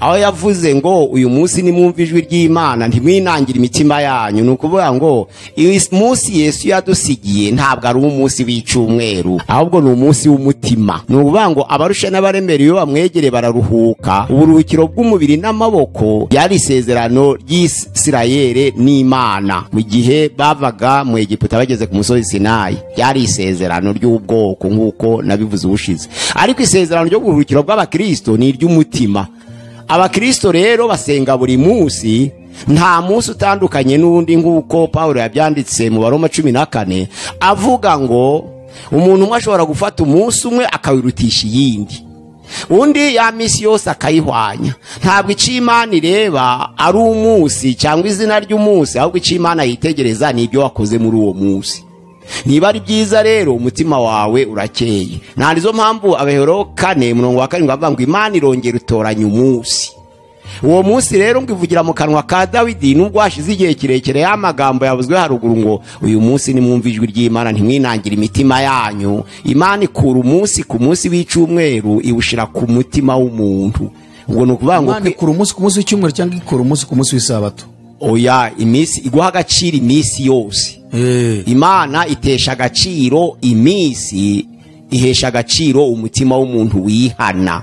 aho yavuze ngo uyu munsi nimwumva ijwi ry'Imana ntimwinangire imitima yanyu. Ni ukuvuga ngo uyu munsi Yesu yadusigiye ntabwo ari umunsi w'icyumweru, ahubwo ni umunsi w'umutima. Ni ukuvuga ngo abarusha n'abaremera iyo bamwegere bararuhuka. Uburuhukiro bw'umubiri n'amaboko byari isezerano ry'Isirayeli n'Imana mu gihe bavaga mu Egiputa bageze ku musozi Sinayi. Byari isezerano ry'ubwoko nk'uko nabivuze ubushize. Ariko isezerano ry'uburuhukiro bw'abakristo ni iry'umutima. Abakristo rero basenga buri munsi, nta munsi utandukanye n'undi, nk'uko Paulo yabyanditse mu Baroma 14 avuga ngo umuntu umwe ashobora gufata umunsi umwe akawirutisha iyindi, undi ya misi yose akayihwanya. Ntabwo icyo Imana ireba ari umunsi cyangwa izina ry'umunsi, ahubwo icyo Imana yitegereza ni ibyo wakoze muri uwo munsi. Niba ari byiza rero umutima wawe urakeye. Nta nizo mpamvu Abaheburayo 4 umurongo wa 7 bavuga ngo Imana irongera utoranya umunsi. Uwo munsi rero ngo ivugira mu kanwa ka Dawidi, nubwo hashize igihe kirekire y'amagambo yavuzwe haruguru ngo uyu munsi nimwumva ijwi ry'Imana ntimwinangire imitima yanyu. Imana ikura umunsi ku munsi w'icyumweru iwushira ku mutima w'umuntu. Ubwo ni ukuvuga ngo Imana ikura umunsi ku munsi w'icyumweru cyangwa ikura umunsi ku munsi w'isabato? Oya, iminsi iguha agaciro iminsi yose. Imana itesha agaciro iminsi, ihesha agaciro umutima w'umuntu wihana.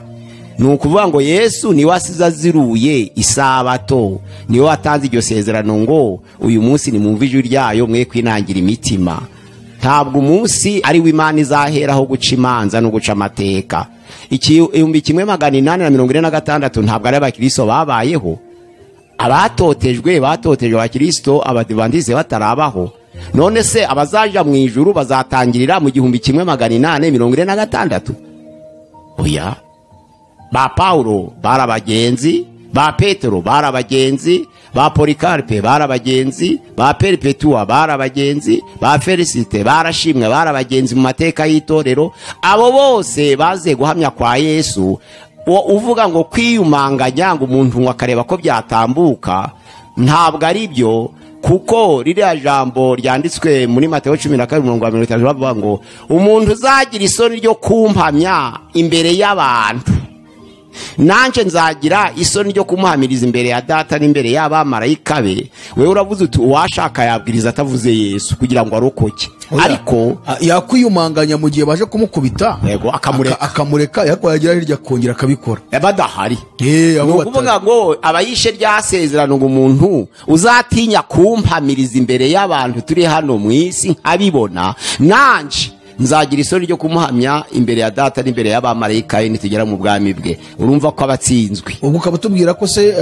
Ni ukuvuga ngo Yesu niwe asize aziruye isabato, niwe watanze iryo sezerano ngo uyu munsi nimwumve ijwi ryayo mwe kwinangira imitima. Ntabwo umunsi ari w'Imana izaheraho guca imanza no guca amateka. 1846 ntabwo ari abakristo babayeho. Abatotejwe batotejwe abakristo abadivantiste batarabaho. None se abazaja mu ijuru bazatangirira mu 1846? Oya. Ba Paulo barabagenzi, ba Petero barabagenzi, ba Polikarpe barabagenzi, ba Perpetua barabagenzi, ba Felicite barashimwe barabagenzi mu mateka y'itorero. Abo bose baze guhamya kwa Yesu. Uvuga ngo kwiyumanganya ngo umuntu ngo akareba ko byatambuka, ntabwo ari byo, kuko ririya jambo ryanditswe muri Mateo 12:30 bavuga ngo umuntu uzagira isoni ryo kumpamya imbere y'abantu, nanje nzagira isoni ryo kumuhamiriza imbere ya data n'imbere y'abamarayika be. Wewe uravuze uti uwashaka yabwiriza atavuze Yesu kugira ngo arokoke, ariko yakwiyumanganya mu gihe baje kumukubita, yego akamureka, akamureka yako yagira hirya kongera akabikora badahari. Ukuvuga ngo abayishe ryasezerano ngo umuntu uzatinya kumpamiriza imbere y'abantu turi hano mu isi nkabibona, nanje nzagira isoni ryo kumuhamya imbere ya data n'imbere y'abamarayika ye nitugera mu bwami bwe. Urumva ko abatsinzwe. Ubwo ukaba tubwira ko se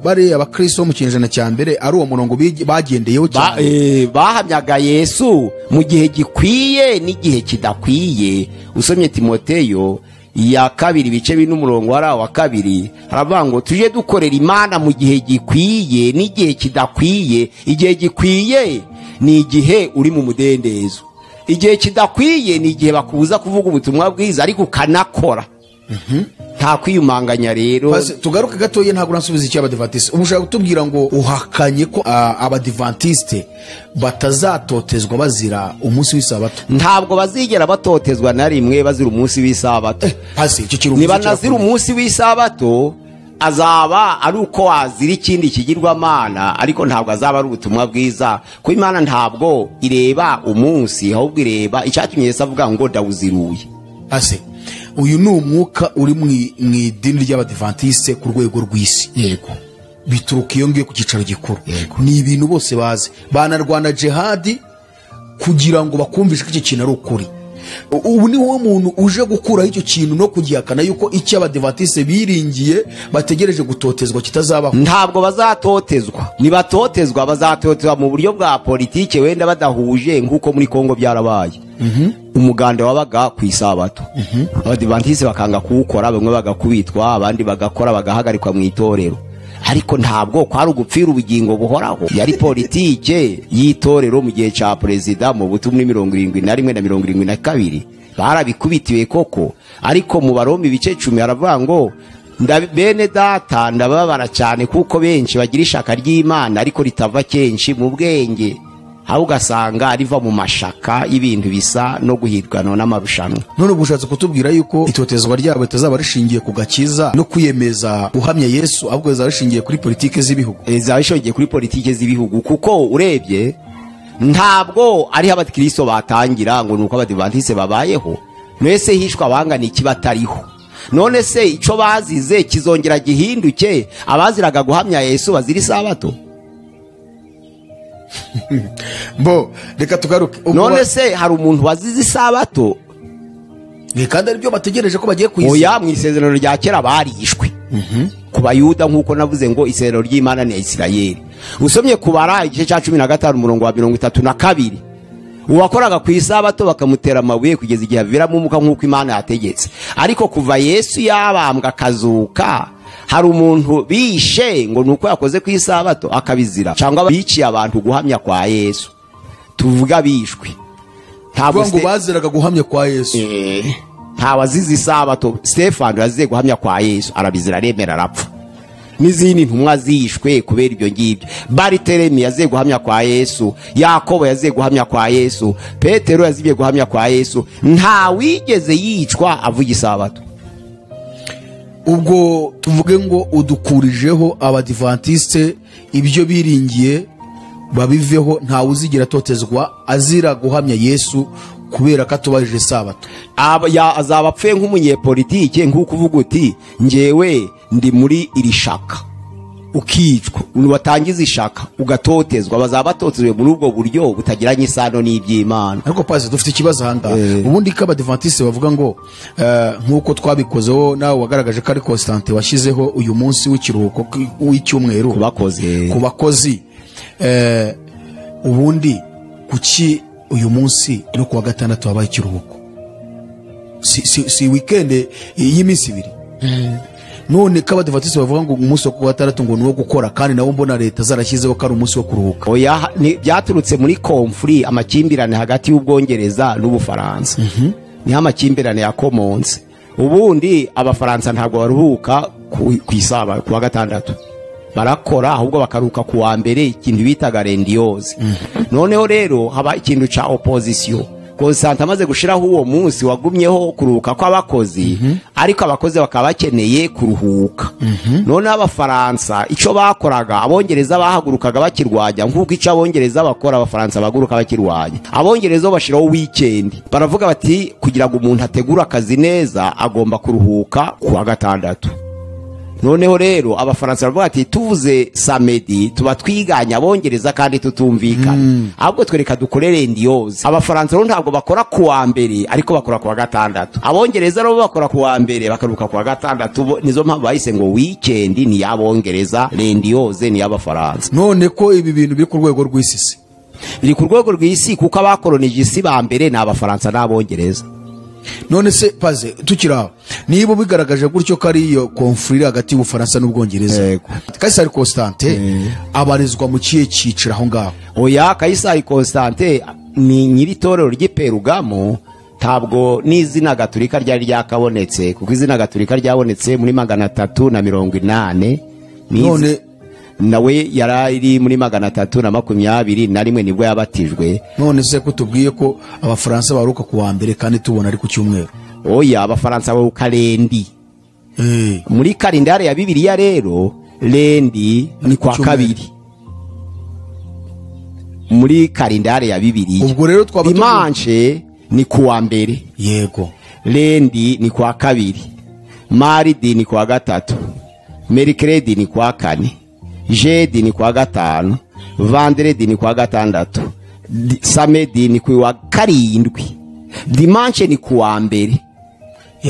bari abakristo mu kinyejana cya mbere ari uwo murongo bagendeyeho cyane, bahamyaga Yesu mu gihe gikwiye n'igihe kidakwiye. Usomye Timoteyo ya 2 ibice 2 n'umurongo wa 2 haravuga ngo tuje dukorera Imana mu gihe gikwiye n'igihe kidakwiye. Igihe gikwiye ni igihe uri mu mudendezo, igihe kidakwiye ni igihe bakubuza kuvuga ubutumwa bwiza ariko ukanakora. Nta kwiyumanganya rero. Tugaruke gatoye, ntabwo nasubiza icyo abadivantiste. Ubu ushaka kutubwira ngo uhakanye ko abadivantiste batazatotezwa bazira umunsi w'isabato? Ntabwo bazigera batotezwa na rimwe bazira umunsi w'isabato. Niba nazira umunsi w'isabato azaba ari uko wazira ikindi kigirwamana, ariko ntabwo azaba ari ubutumwa bwiza, ko Imana ntabwo ireba umunsi ahubwo ireba icyatumye Yesu avuga ngo ndawuziruye. Ase uyu ni umwuka uri mu idini ry'abadivantiste ku rwego rw'isi. Yego, bituruka iyo ngiye ku cyicaro gikuru. Ni ibintu bose bazi, banarwana jihadi kugira ngo bakumvishe ko iki kintu ari ukuri. Ubu ni wowe muntu uje gukuraho icyo kintu no kugihakana yuko icyo abadivantiste biringiye bategereje gutotezwa kitazabaho. Ntabwo bazatotezwa. Nibatotezwa bazatotezwa mu buryo bwa politike wenda badahuje, nkuko muri Kongo byarabaye. Umuganda wabaga ku isabato, abadivantiste bakanga kuwukora, bamwe bagakubitwa, abandi bagakora bagahagarikwa mu itorero. Ariko ntabwo kwari ugupfira ubugingo buhoraho, yari politike y'itorero mu gihe cya perezida mu butumwa 71 na 72 barabikubitiwe koko. Ariko mu Baroma ibice 10 haravuga ngo bene data ndababara cyane kuko benshi bagira ishaka ry'Imana ariko ritava kenshi mu bwenge, aho ugasanga riva mu mashaka y'ibintu bisa no guhirwana n'amarushanwa. None ubu ushatse kutubwira yuko itotezwa ryabo ritazaba rishingiye ku gakiza no kwiyemeza guhamya Yesu, ahubwo rizaba rishingiye kuri politike z'ibihugu? Rizaba rishingiye kuri politike z'ibihugu, kuko urebye ntabwo ari abakristo batangira ngo nuko abadivantiste babayeho. Nese hishwa abangana iki batariho? None se ico bazize kizongera gihinduke abaziraga guhamya Yesu bazira isabato? Bo reka tugaruke. None se hari umuntu wazize isabato? Kandi aribyo bategereje ko bagiye kuyizira. Oya, mu isezerano rya kera barishwe ku Bayuda, nkuko navuze ngo isezerano ry'Imana ni Isirayeli. Usomye kubara igice cya 15 umurongo wa 32, uwakoraga ku isabato bakamutera amabuye kugeza igihe aviramo umuka nkuko Imana yategetse. Ariko kuva Yesu yabambwa akazuka, hari umuntu bishe ngo nuko yakoze ku isabato akabizira, cyangwa biciye abantu guhamya kwa Yesu. Tuvuga bishwe, ntabwo ngo baziraga guhamya kwa Yesu. Nta wazize isabato. Stefano yazize guhamya kwa Yesu arabizira aremera arapfa. N'izindi ntumwa zishwe kubera ibyo ngibyo. Bariteremi yaziye guhamya kwa Yesu, Yakobo yaziye guhamya kwa Yesu, Petero yaziye guhamya kwa Yesu. Nta wigeze yicwa avuga isabato. Ubwo tuvuge ngo udukurijeho abadivantiste ibyo biringiye babiveho, nta uzigira atotezwa azira guhamya Yesu kubera ko atubahirije isabato. Azaba apfuye nk'umunyepolitike, nk'uko uvuga uti njyewe ndi muri iri shaka, ukicwa, watangiza ishaka ugatotezwa, bazaba batotezwe muri ubwo buryo butagiranye isano n'iby'Imana. Ariko pasi dufite ikibazo ahangaha. Ubundi ko abadivantiste bavuga ngo nk'uko twabikozeho nawe wagaragaje ko ari Constantin washyizeho uyu munsi w'ikiruhuko w'icyumweru ku bakozi, ubundi kuki uyu munsi no kuwa gatandatu habaye ikiruhuko? Si weekend y'iminsi ibiri. None ko abadivantiste bavuga ngo umunsi wo kuwa gatandatu ngo ni uwo gukora, kandi nabo mbona leta zarashyizeho ko ari umunsi wo kuruhuka. Oya, byaturutse muri conflit, amakimbirane hagati y'Ubwongereza n'Ubufaransa. Niho amakimbirane yakomonse. Ubundi Abafaransa ntabwo baruhuka ku isaba kuwa gatandatu, barakora ahubwo bakaruka ku wa mbere, ikintu bitaga rendioze. Noneho rero haba ikintu ca opposition. Constantin amaze gushiraho uwo munsi wagumyeho kuruhuka kw'abakozi, ariko abakozi bakaba bakeneye kuruhuka. Noneho Abafaransa ico bakoraga, Abongereza bahagurukaga bakirwanya, nk'uko ico Abongereza bakora Abafaransa bahaguruka bakirwanya. Abongereza bashiraho weekend, baravuga bati kugira ngo umuntu ategure akazi neza agomba kuruhuka kuwa gatandatu. Noneho rero Abafaransa baravuga ati tuvuze samedi tuba twiganya Abongereza kandi tutumvikana, ahubwo twereka dukorere indioze. Abafaransa rero ntabwo bakora kuwa mbere ariko bakora kuwa gatandatu. Abongereza rero bakora kuwa mbere bakaruka kuwa gatandatu. Nizo mpamvu bahise ngo weekend ni y'Abongereza, rendioze ni y'Abafaransa. None ko ibi bintu biri ku rwego rw'isi, biri ku rwego rw'isi kuko abakolonije isi ba mbere ni Abafaransa n'Abongereza. None se paze tukiraho, niba bigaragaje gutyo ko ari iyo conflit hagati y'Ubufaransa n'Ubwongereza, Kaisari Constantin abarizwa mu kihe cyiciro aho ngaho? Oya, Kaisari Constantin ni nyiri itorero ry'iPerugamo, ntabwo n'izina Gatolika ryari ryakabonetse, kuko izina Gatolika ryabonetse muri 380. None nawe yarari muri 321 nibwo yabatijwe. None se ko tubwiye ko Abafaransa baruka kuwa mbere kandi tubona ari ku cyumweru? Oya, Abafaransa baruka lendi. Muri kalendari ya Bibiliya rero lendi ni kwa kabiri muri kalendari ya Bibiliya. Ubwo rero twaba dimanche ni kuwa mbere, yego, lendi ni kwa kabiri, mardi ni kwa gatatu, mercredi ni kwa kane, jeudi ni kwa gatanu, vendredi ni kwa gatandatu, samedi ni kwa karindwi, dimanche ni kuwa mbere.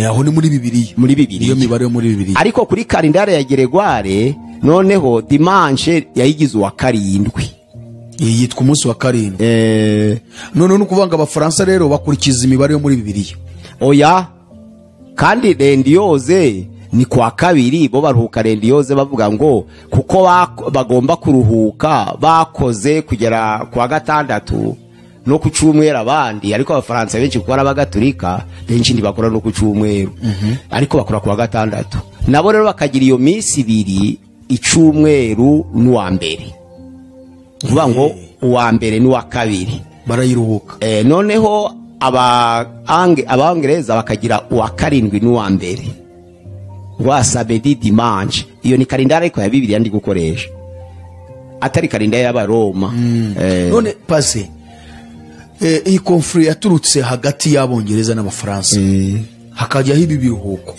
Aho ni muri Bibiliya, muri Bibiliya iyo mibare yo muri Bibiliya. Ariko kuri kalendari ya Gregoire noneho dimanche yayigize uwa karindwi, yitwa umunsi wa karindwi. None no kuvanga Abafaransa rero bakurikiza imibare yo muri Bibiliya. Oya, kandi rendioze ni kwa kabiri, bo baruhuka rendioze bavuga ngo kuko bagomba kuruhuka bakoze kugera kwa gatandatu no ku cyumweru abandi, ariko Abafaransa benshi kuko abagatolika benshi ntibakora no ku cyumweru, ariko bakora kwa gatandatu. Nabo rero bakagira iyo minsi ibiri, icyumweru n'uwa mbere, kuvuga ngo uwa mbere n'uwa kabiri barayiruhuka. Noneho Abangereza bakagira uwa karindwi n'uwa mbere, wa samedi dimanche. Iyo ni kalendari ariko ya Bibiliya ndi gukoresha, atari kalendari y'Abaroma. None pase iyi conflit yaturutse hagati y'Abongereza n'Abafaransa, hakajyaho ibi biruhuko.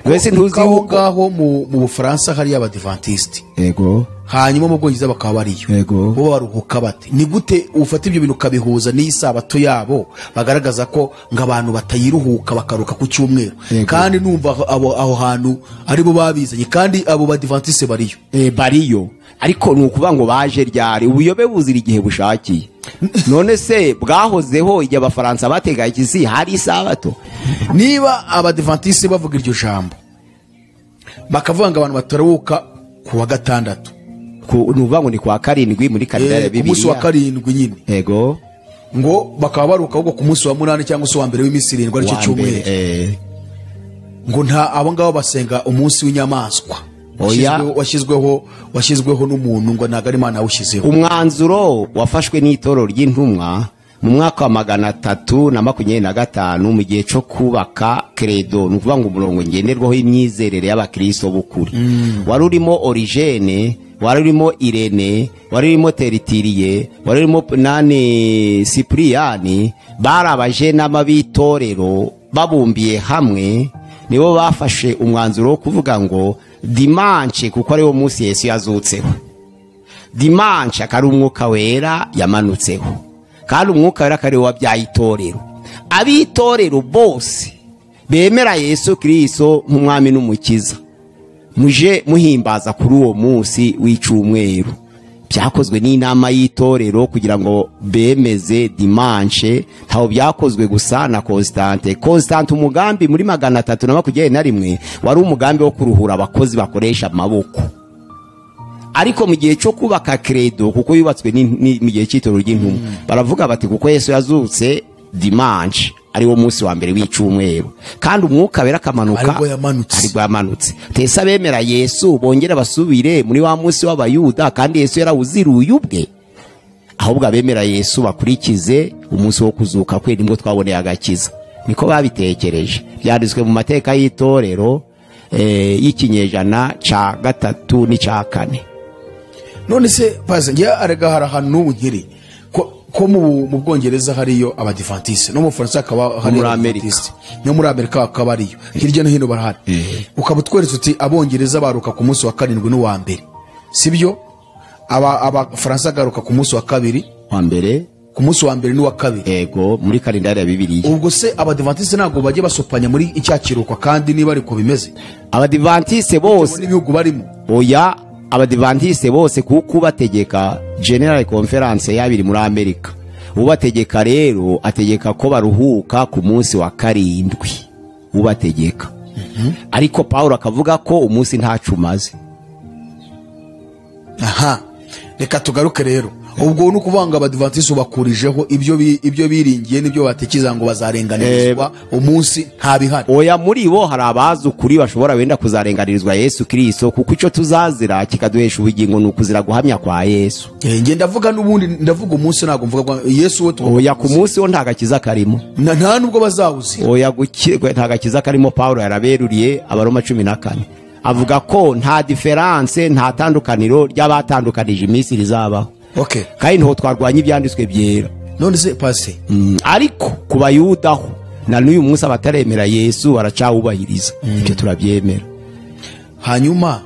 Wese ntuzi aho ngaho mu Bufaransa hari abadivantiste, yego, hanyuma mu Bwongereza bakaba bariyo, bo baruhuka bate? Ni gute ufata ibyo bintu ukabihuza n'isabato yabo bagaragaza ko ngo abantu batayiruhuka bakaruka ku cyumweru, kandi numva aho hantu aribo babizanye, kandi abo badivantiste bariyo? Bariyo, ariko ni ukuvuga ngo baje ryari? Ubuyobe buzira igihe bushakiye. None se bwahozeho igihe Abafaransa bategaye ikisi hari isabato? Niba abadivantiste bavuga iryo jambo bakavuga ngo abantu bataruhuka ku wa gatandatu, nuvuga ngo ni kwa karindwi muri kalendari ya Bibiliya, umunsi wa karindwi nyine, yego, ngo bakaba baruka ahubwo ku munsi wa munani cyangwa se wa mbere w'iminsi irindwi aricyo cyumweru, ngo nta abo ngabo basenga umunsi w'inyamaswa. Washyizweho n'umuntu ngo ntabwo ari Imana yawushyizeho. Umwanzuro wafashwe n'itorero ry'intumwa mu mwaka wa 325 mu gihe cyo kubaka credo, ni ukuvuga ngo umurongo ngenderwaho imyizerere y'abakristo b'ukuri. Wari urimo Origene, wari urimo Irene, wari urimo Teritirie, wari urimo nani Cipriani, bari abajenama b'itorero babumbiye hamwe, nibo bafashe umwanzuro wo kuvuga ngo dimanche, kuko ari wo munsi Yesu yazutseho, dimanche akari umwuka wera yamanutseho, kandi umwuka wera akari wabyaye itorero. Abitorero bose bemera Yesu Kristo nk'umwami n'umukiza, muje muhimbaza kuri uwo munsi w'icumweru. Byakozwe n'inama y'itorero kugira ngo bemeze dimanche, ntaho byakozwe gusa na Constante. Constante umugambi muri 321 wari umugambi wo kuruhura abakozi bakoresha amaboko. Ariko mu gihe cyo kubaka credo, kuko yubatswe mu gihe cy'itorero ry'intumwa, baravuga bati kuko Yesu yazutse dimanche ari wo munsi wa mbere w'icumweru, kandi umwuka wera akamanuka aribwo yamanutse, tese abemera Yesu bongera basubire muri wa munsi w'abayuda, kandi Yesu yarawuziruye ubwe. Ahubwo abemera Yesu bakurikize umunsi wo kuzuka kwe, nibwo twaboneye agakiza. Niko babitekereje, byanditswe mu mateka y'itorero y'ikinyejana ca 3 n'icya 4. None se paze ngiye arega hari ahantu n'ubu nkiri ko mu Bwongereza hariyo abadivantiste, no mu Faransa hakaba hari abadivantiste, no muri Amerika hakaba hariyo, hirya no hino barahari. Ukaba utweretse uti abongereza baruka ku munsi wa 7 n'uwa 1, sibyo? Abafaransa garuka ku munsi wa 2, wa 1, ku munsi wa 1 n'uwa 2. Yego, muri kalendari ya Bibiliya. Ubwo se abadivantiste ntabwo bajye basopanya muri icyakiruko, kandi niba ariko bimeze? Abadivantiste bose n'ibihugu barimo. Oya, abadivantiste bose kuko bategeka General Conference yabiri muri Amerika. Ubategeka rero ategeka ko baruhuka ku munsi wa 7. Ubategeka. Ariko Paulo akavuga ko umunsi ntacu umaze. Aha, reka tugaruke rero. Ubwo ni ukuvuga ngo abadivantiste bakurijeho ibyo biringiye n'ibyo batekereza ngo bazarenganirizwa umunsi nta bihari. Oya, muri bo hari abazi ukuri bashobora wenda kuzarenganirizwa Yesu Kristo, kuko icyo tuzazira kikaduhesha ubugingo ni ukuzira guhamya kwa Yesu. Nge ndavuga n'ubundi ndavuga umunsi, ntabwo mvuga Yesu we. Oya, ku munsi wo nta gakiza karimo. Nta nubwo bazawuzira. Oya, nta gakiza karimo. Paulo yaraberuriye Abaroma 14. Avuga ko nta diferanse, nta tandukaniro ry'abatandukanije iminsi rizabaho. Okay. Kandi nho twarwanya ibyanditswe byera. None se pase. Ariko ku bayudaho na n'uyu munsi abataremera Yesu baracawubahiriza. Ibyo turabyemera. Hanyuma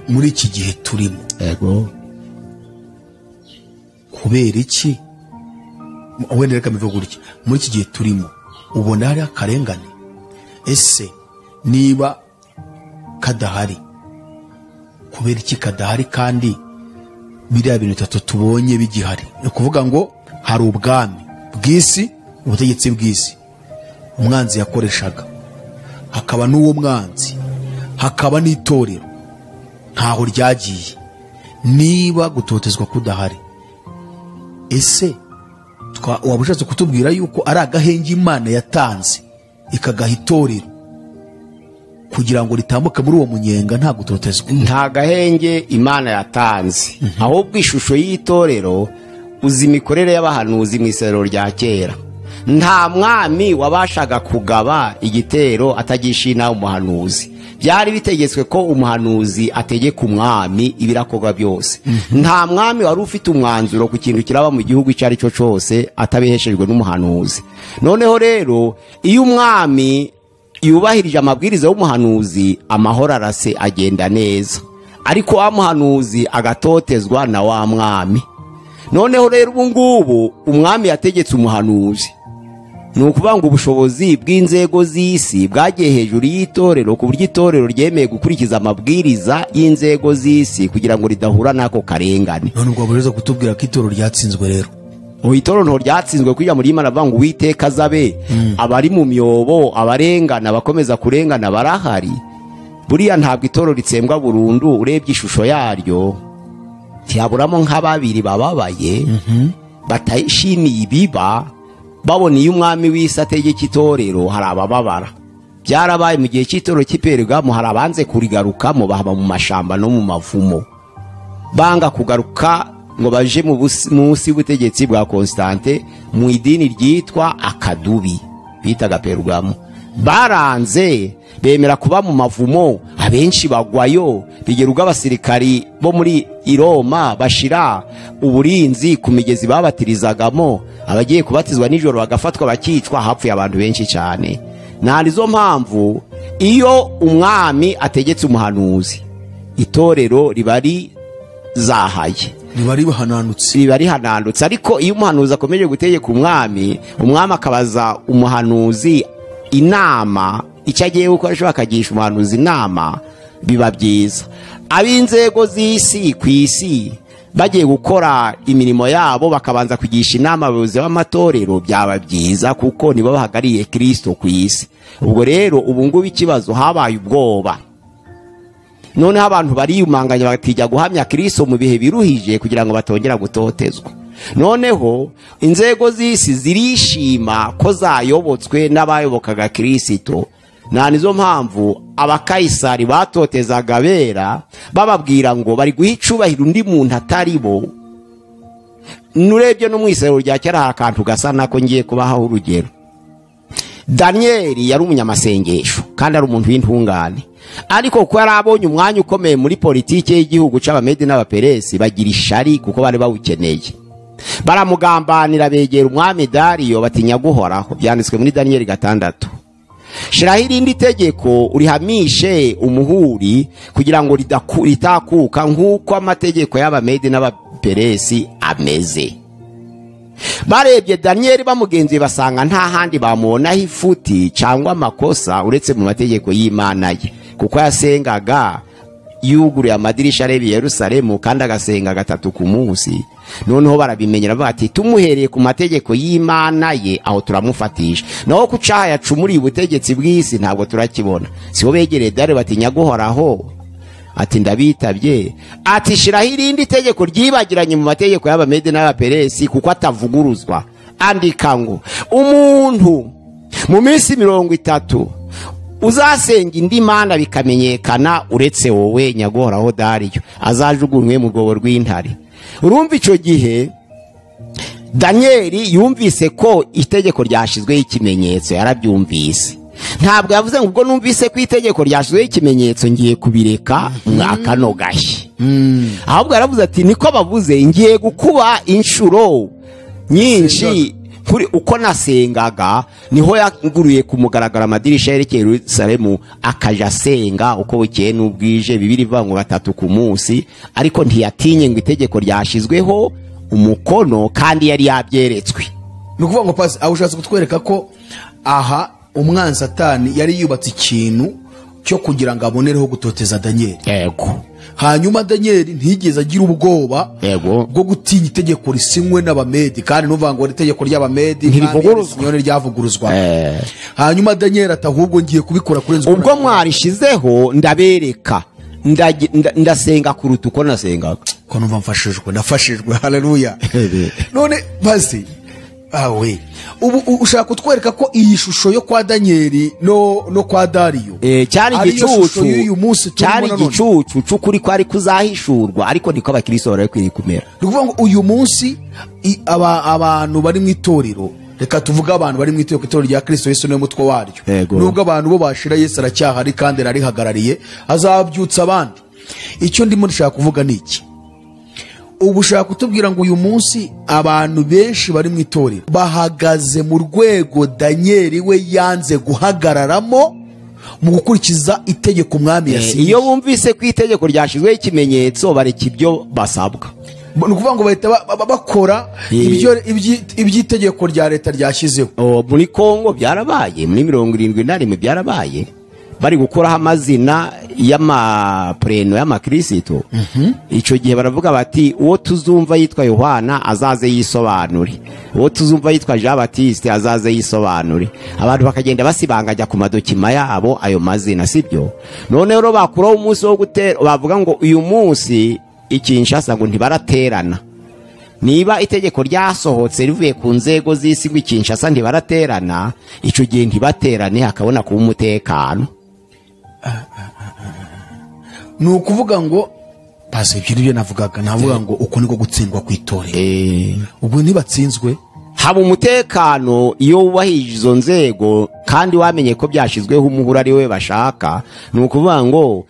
muri iki gihe turimo. Yego. Kubera iki? Wenda reka mbivuge gutya. Muri iki gihe turimo ubona hari akarengane. Ese niba kadahari, kubera iki kadahari kandi biriya bintu bitatu tubonye bigihari? Ni ukuvuga ngo hari ubwami bw'isi, ubutegetsi bw'isi umwanzi yakoreshaga, hakaba n'uwo mwanzi, hakaba n'itorero ntaho ryagiye. Niba gutotezwa kudahari, ese waba ushatse kutubwira yuko ari agahenge Imana yatanze ikagaha itorero kugira ngo ritambuke muri uwo munyenga nta gutotezwa? Nta gahenge Imana yatanze, ahubwo ishusho y'itorero uzi imikorere y'abahanuzi mu isezerano rya kera. Nta mwami wabashaga kugaba igitero atagishina umuhanuzi. Byari bitegetswe ko umuhanuzi ategeka umwami ibirakorwa byose. Nta mwami wari ufite umwanzuro ku kintu kiraba mu gihugu icyo ari cyo cyose atabiheshejwe n'umuhanuzi. Noneho rero iyo umwami yubahirije amabwiriza y'umuhanuzi, amahoro arase agenda neza. Ariko wa muhanuzi agatotezwa na wa mwami. Noneho rero ubu ngubu umwami yategetse umuhanuzi. Ni ukuvuga ngo ubushobozi bw'inzego z'isi bwagiye hejuru y'itorero, ku buryo itorero ryemeye gukurikiza amabwiriza y'inzego z'isi kugira ngo ridahura n'ako karengane. None ubwo bureza kutubwira ko itorero ryatsinzwe rero? Itorero ryatsinzwe kugira muri Imana avuga ngo Uwiteka azabe abari mu myobo, abarengana bakomeza kurengana barahari. Buriya ntabwo itorero ritsembwa burundu, urebye ishusho yaryo ntiyaburamo nka babiri bababaye batishimiye ibiba, babona iyo umwami w'isi ategeka itorero hari abababara. Byarabaye mu gihe cy'itorero cy'i Perugamo, hari abanze kurigarukamo bahaba mu mashamba no mu mavumo, banga kugaruka ngo baje munsi y'ubutegetsi bwa Constante mu idini ryitwa akadubi bitaga Perugamo. Baranze bemera kuba mu mavumo, abenshi bagwayo, bigera ubwo abasirikari bo muri i Roma bashira uburinzi ku migezi babatirizagamo, abagiye kubatizwa nijoro bagafatwa bakicwa, hapfuye abantu benshi cyane. Nta nizo mpamvu iyo umwami ategetse umuhanuzi, itorero riba rizahaye, riba rihananutse, riba rihananutse. Ariko iyo umuhanuzi akomeje gutegeka umwami, umwami akabaza umuhanuzi inama icyo agiye gukora, ashobora akagisha umuhanuzi inama, biba byiza. Ab'inzego z'isi ku isi bagiye gukora imirimo yabo bakabanza kugisha inama abayobozi b'amatorero, byaba byiza, kuko nibo bahagariye Kristo ku isi. Ubwo rero ubu ngubu ikibazo habaye ubwoba, noneho abantu bariyumanganya batijya guhamya Kristo mu bihe biruhije kugira ngo batongera gutotezwa. Noneho inzego z'isi zirishima ko zayobotswe n'abayobokaga Kristo. Nta nizo mpamvu abakayisari batotezaga abera, bababwira ngo bari guha icubahiro undi muntu atari bo. Nurebye no mu isezerano rya kera hari akantu gasa nako ngiye kubahaho urugero. Daniyeli yari umunyamasengesho kandi ari umuntu w'intungane, ariko kuko yari abonye umwanya ukomeye muri politiki y'igihugu c'Abamedi n'Abaperesi, bagira ishari kuko bari bawukeneye, baramugambanira begera umwami Dariyo batinya guhoraho. Byanditswe muri Daniyeli 6. Shiraho irindi tegeko urihamishe umuhuri kugira ngo ritakuka nk'uko amategeko y'Abamedi n'Abaperesi ameze. Barebye Daniyeli bamugenzuye basanga nta handi bamubonaho ifuti cyangwa amakosa uretse mu mategeko y'Imana ye, kuko yasengaga yuguruye amadirisha areba i Yerusalemu kandi agasenga 3 ku munsi. Noneho barabimenyera bati tumuhereye ku mategeko y'Imana ye aho turamufatisha, naho ku cyaha yacumuriye ubutegetsi bw'isi ntabwo turakibona. Sibo begereye Dariyo batinya guhoraho, ati ndabitabye, ati shiraho irindi tegeko ryibagiranye mu mategeko y'Abamedi n'Abaperesi kuko atavuguruzwa. Andika ngo umuntu mu minsi 30 uzasenga indi mana bikamenyekana uretse wowe nyaguhoraho Dariyo, azajugunywe mu rwobo rw'intare. Urumva icyo gihe Daniyeli yumvise ko itegeko ryashyizweho ikimenyetso, yarabyumvise. Ntabwo yavuze ngo ubwo numvise ko itegeko ryashyizweho ikimenyetso ngiye kubireka mwakano gashye. Ahubwo yaravuze ati niko bavuze, ngiye gukuba inshuro nyinshi kuri uko nasengaga. Niho yaguruye ku mugaragaro amadirisha yerekeye Yerusalemu, akaja asenga uko bukeye n'ubwije, Bibiliya ivuga ngo 3 ku munsi. Ariko ntiyatinye ngo itegeko ryashyizweho umukono kandi yari yabyeretswe. Ni ukuvuga ngo pasi aho ushatse kutwereka ko aha umwanzi Satani yari yubatse ikintu cyo kugira ngo abonereho gutoteza Daniyeli. Yego. Hanyuma Daniyeli ntiyigeze agira ubwoba Yego. bwo gutinya itegeko risinywe n'Abamedi, kandi nuvuga ngo itegeko ry'Abamedi ntirivuguruzwa, ntiryavuguruzwa. Hanyuma Daniyeli ati ahubwo ngiye kubikora kurenza ubwo mwarishizeho, ndabereka ndasenga kuruta uko nasengaga. Ko numva mfashijwe, ndafashijwe, haleluya. None basi awe ubu ushaka kutwereka ko iyi shusho yo kwa Daniyeli no kwa Dariyo cyari igicucu cyari igicucu cy'ukuri kwari kuzahishurwa, ariko niko abakristo bari bakwiriye kumera. Ni ukuvuga ngo uyu munsi abantu bari mu itorero, reka tuvuge abantu bari mu itorero rya Kristo Yesu niwe mutwe waryo, nubwo abantu bo bashira Yesu aracyahari kandi ararihagarariye, azabyutsa abandi. Icyo ndimo ndashaka kuvuga ni iki: ubu ushaka kutubwira ngo uyu munsi abantu benshi bari mu itorero bahagaze mu rwego Daniyeli we yanze guhagararamo mu gukurikiza itegeko umwami yasinye. Iyo bumvise ko itegeko ryashyizweho ikimenyetso bareka ibyo basabwa. Ni ukuvuga ngo bahita bakora iby'itegeko rya leta ryashyizeho. Muri Kongo byarabaye muri 71 byarabaye, bari gukuraho amazina y'amapreno y'amakristo. Icyo gihe baravuga bati uwo tuzumva yitwa Yohana azaze yisobanure, uwo tuzumva yitwa Jean Baptiste azaze yisobanure. Abantu bakagenda basibangajya ku madokima yabo ayo mazina, sibyo? None rero bakuraho umunsi wo gutera, bavuga ngo uyu munsi i Kinshasa ngo ntibaraterana, Niba itegeko ryasohotse rivuye ku nzego z'isi ngo Kinshasa ntibaraterana, icyo gihe ntibaterane hakabona kuba umutekano. Ni ukuvuga ngo pasi ibyo nibyo navugaga, navuga ngo uko niko gutsindwa kw'itorero. Ubwo ntibatsinzwe haba umutekano iyo wubahije izo nzego kandi wamenye ko byashizweho umuhura ari we bashaka. Ni ukuvuga ngo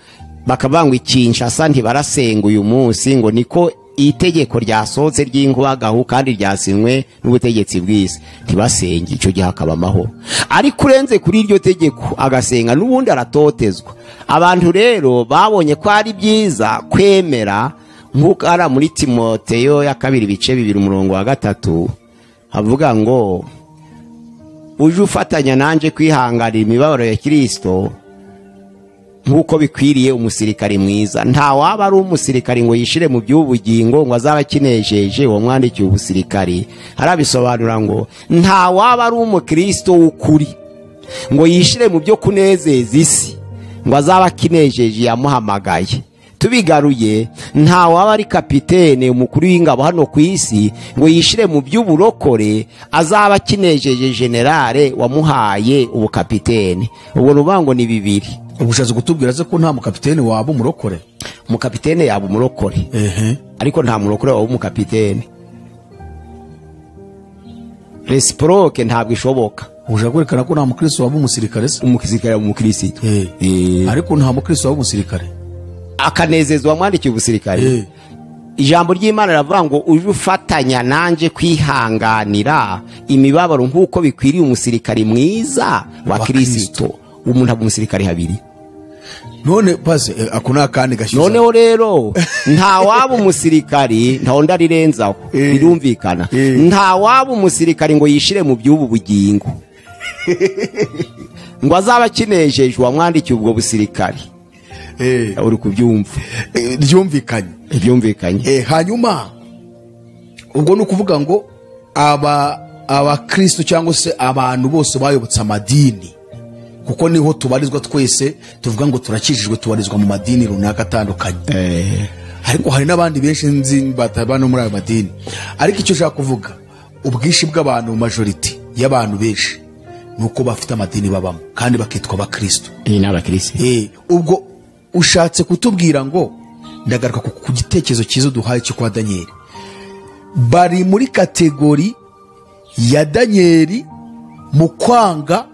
bakavuga ngo Kinshasa ntibarasenga uyu munsi, ngo niko itegeko ryasohotse ry'inkubagahu kandi ryasinywe n'ubutegetsi bw'isi, ntibasenge, icyo gihe hakaba amahoro. Ariko urenze kuri iryo tegeko agasenga n'ubundi aratotezwa. Abantu rero babonye ko ari byiza kwemera, nk'uko ari muri Timoteyo ya 2 ibice 2 umurongo wa 3 havuga ngo uje ufatanya nanje kwihanganira imibabaro ya Kristo nk'uko bikwiriye umusirikari mwiza. Nta waba ari umusirikari ngo yishire mu by'ubugingo ngo azaba akinejeje uwo mwandikiye ubusirikari. Harabisobanura ngo nta waba ari umukristo w'ukuri ngo yishire mu byo kunezeza isi ngo azaba akinejeje yamuhamagaye. Tubigaruye, nta waba ari kapitene umukuru w'ingabo hano ku isi ngo yishire mu by'uburokore azaba akinejeje generale wamuhaye ubukapitene. Ubwo rubango ni bibiri. Ubushatse kutubwira se ko nta mukapitene waba umurokore? Umukapitene yaba umurokore, ariko nta murokore waba umukapitene. Reciproque ntabwo ishoboka. Uje kwerekana ko nta mukristo waba umusirikare se? Umusirikare waba umukristo. Ariko nta mukristo waba umusirikare akanezezwa mwandikiye ubusirikare. Ijambo ry'Imana riravuga ngo uje ufatanya nanje kwihanganira imibabaro nk'uko bikwiriye umusirikare mwiza wa Kristo. Umuntu aba umusirikare habiri. None pase ako nakandi gashize. Noneho rero nta waba umusirikari, nta onda rirenzaho, birumvikana. Nta waba umusirikari ngo yishire mu by'ubu bugingo ngo azaba akinejeje uwamwandikiye ubwo busirikari. Uri kubyumva? Ryumvikanye. Byumvikanye. Hanyuma ubwo ni ukuvuga ngo abakristo cyangwa se abantu bose bayobotse amadini, kuko niho tubarizwa twese, tuvuga ngo turakijijwe, tubarizwa mu madini runaka atandukanye. Ariko hari n'abandi benshi nzi bataba no muri ayo madini. Ariko icyo ushaka kuvuga, ubwinshi bw'abantu, majority y'abantu benshi nuko bafite amadini babamo kandi bakitwa abakristo. Ni abakristo. Ubwo ushatse kutubwira ngo, ndagaruka ku gitekerezo cyiza duhaye cyo kwa Daniel, bari muri kategori ya Daniel mu kwanga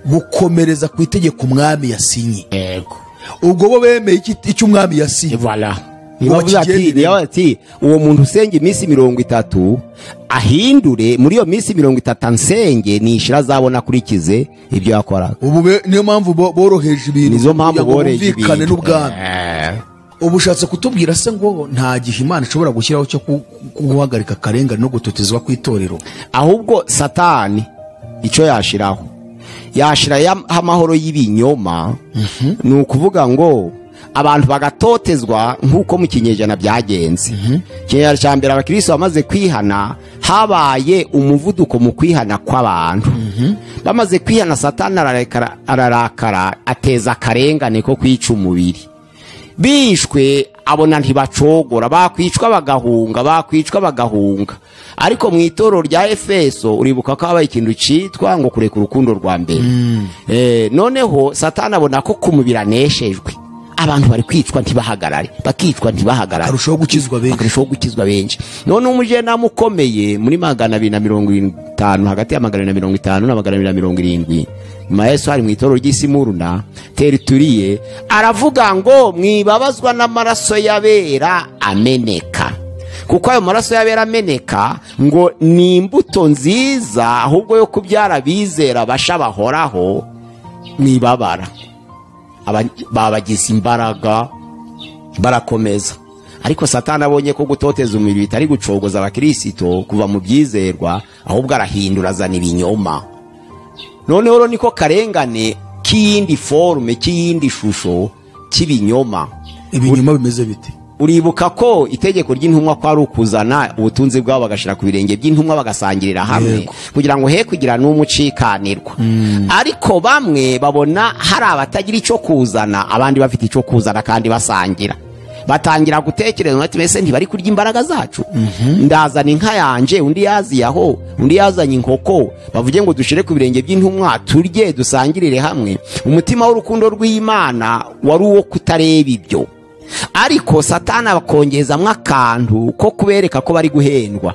gukomereza ku itegeko umwami yasinye. Yego. Ubwo bo bemeye icyo umwami yasinye. Voilà. Niba ati uwo muntu usenge iminsi 30 ahindure muri iyo minsi 30 ansenge nishira azabona kurikize ibyo yakoraga. Ubu niyo mpamvu boroheje ibintu. Nizo mpamvu boroheje ibintu n'ubwami. Ubu ushatse kutubwira se ngo nta gihe Imana ishobora gushyiraho cyo guhagarika akarengane no gutotezwa kw'itorero? Ahubwo Satani icyo yashiraho, yashira amahoro y'ibinyoma. Ni ukuvuga ngo abantu bagatotezwa nk'uko mu kinyejana byagenze. Ikinyejana cya mbere abakristo bamaze kwihana, habaye umuvuduko mu kwihana kw'abantu. Bamaze kwihana, Satani ararakara, ateza akarengane ko kwica umubiri. Bishwe abona ntibacogora, bakwicwa bagahunga, bakwicwa bagahunga. Ariko mu itorero rya Efeso uribuka ko habaye ikintu cyitwa ngo kureka urukundo rwa mbere. Noneho Satani abona ko kumubira aneshejwe, abantu bari kwicwa ntibahagarare, bakicwa ntibahagarare, arushaho gukizwa benshi, akarushaho gukizwa benshi. None umujenama ukomeye muri 250, hagati ya 250 na 270, nyuma Yesu hari mu itorero ry'Isimuruna, Terituliye aravuga ngo mwibabazwa n'amaraso y'abera ameneka, kuko ayo maraso y'abera ameneka ngo ni imbuto nziza ahubwo yo kubyara bizera basha bahoraho mwibabara. Babagize imbaraga barakomeza. Ariko Satani abonye ko gutoteza umubiri bitari gucogoza abakristo kuva mu byizerwa, ahubwo arahindura azana ibinyoma. Noneho rero niko karengane k'iyindi forme, k'iyindi shusho cy'ibinyoma. Ibinyoma bimeze bite? Uribuka ko itegeko ry'intumwa ko ari ukuzana ubutunzi bwabo bagashira ku birenge by'intumwa bagasangirira hamwe kugira ngo he kugira n'umucikanirwa. Ariko bamwe babona hari abatagira icyo kuzana, abandi bafite icyo kuzana kandi basangira. Batangira gutekereza bati mbese ntibari kurya imbaraga zacu? Ndazana inka yanje, undi yaziyaho, undi yazanye inkoko, bavuge ngo dushire ku birenge by'intumwa turye dusangirire hamwe. Umutima w'urukundo rw'Imana wari uwo kutareba ibyo, ariko Satani abakongezamwo akantu ko kubereka ko bari guhendwa.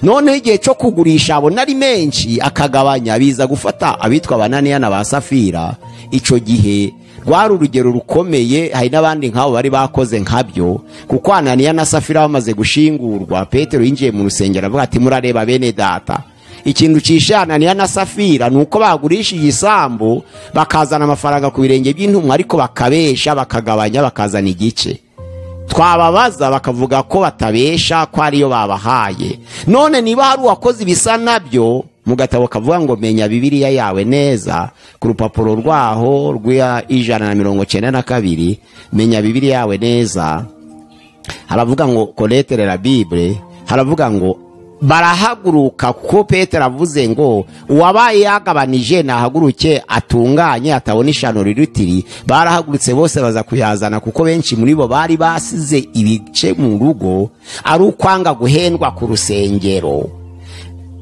Noneho igihe cyo kugurisha abona ari menshi akagabanya, biza gufata abitwa Abananiya na ba Safira. Ico gihe rwari urugero rukomeye, hari n'abandi nk'abo bari bakoze nkabyo, kuko Ananiya na Safira bamaze gushingurwa, Petero yinjiye mu rusengero avuga ati murareba bene data, ikintu cishe Ananiya na Safira nuko bagurishije isambu bakazana amafaranga ku birenge by'intumwa, ariko bakabesha bakagabanya bakazana igice. Twababaza bakavuga ko batabesha ko ariyo babahaye. None niba hari uwakoze ibisa nabyo, mu gatabo kavuga ngo menya Bibiliya yawe neza, ku rupapuro rwaho rwa 192, menya Bibiliya yawe neza, haravuga ngo connaître la Bible, haravuga ngo barahaguruka, kuko Petero avuze ngo uwabaye yagabanije nahaguruke atunganye atabona ishano rirutiri. Barahagurutse bose baza kuyazana, kuko benshi muri bo bari basize ibice mu rugo ari ukwanga guhendwa ku rusengero.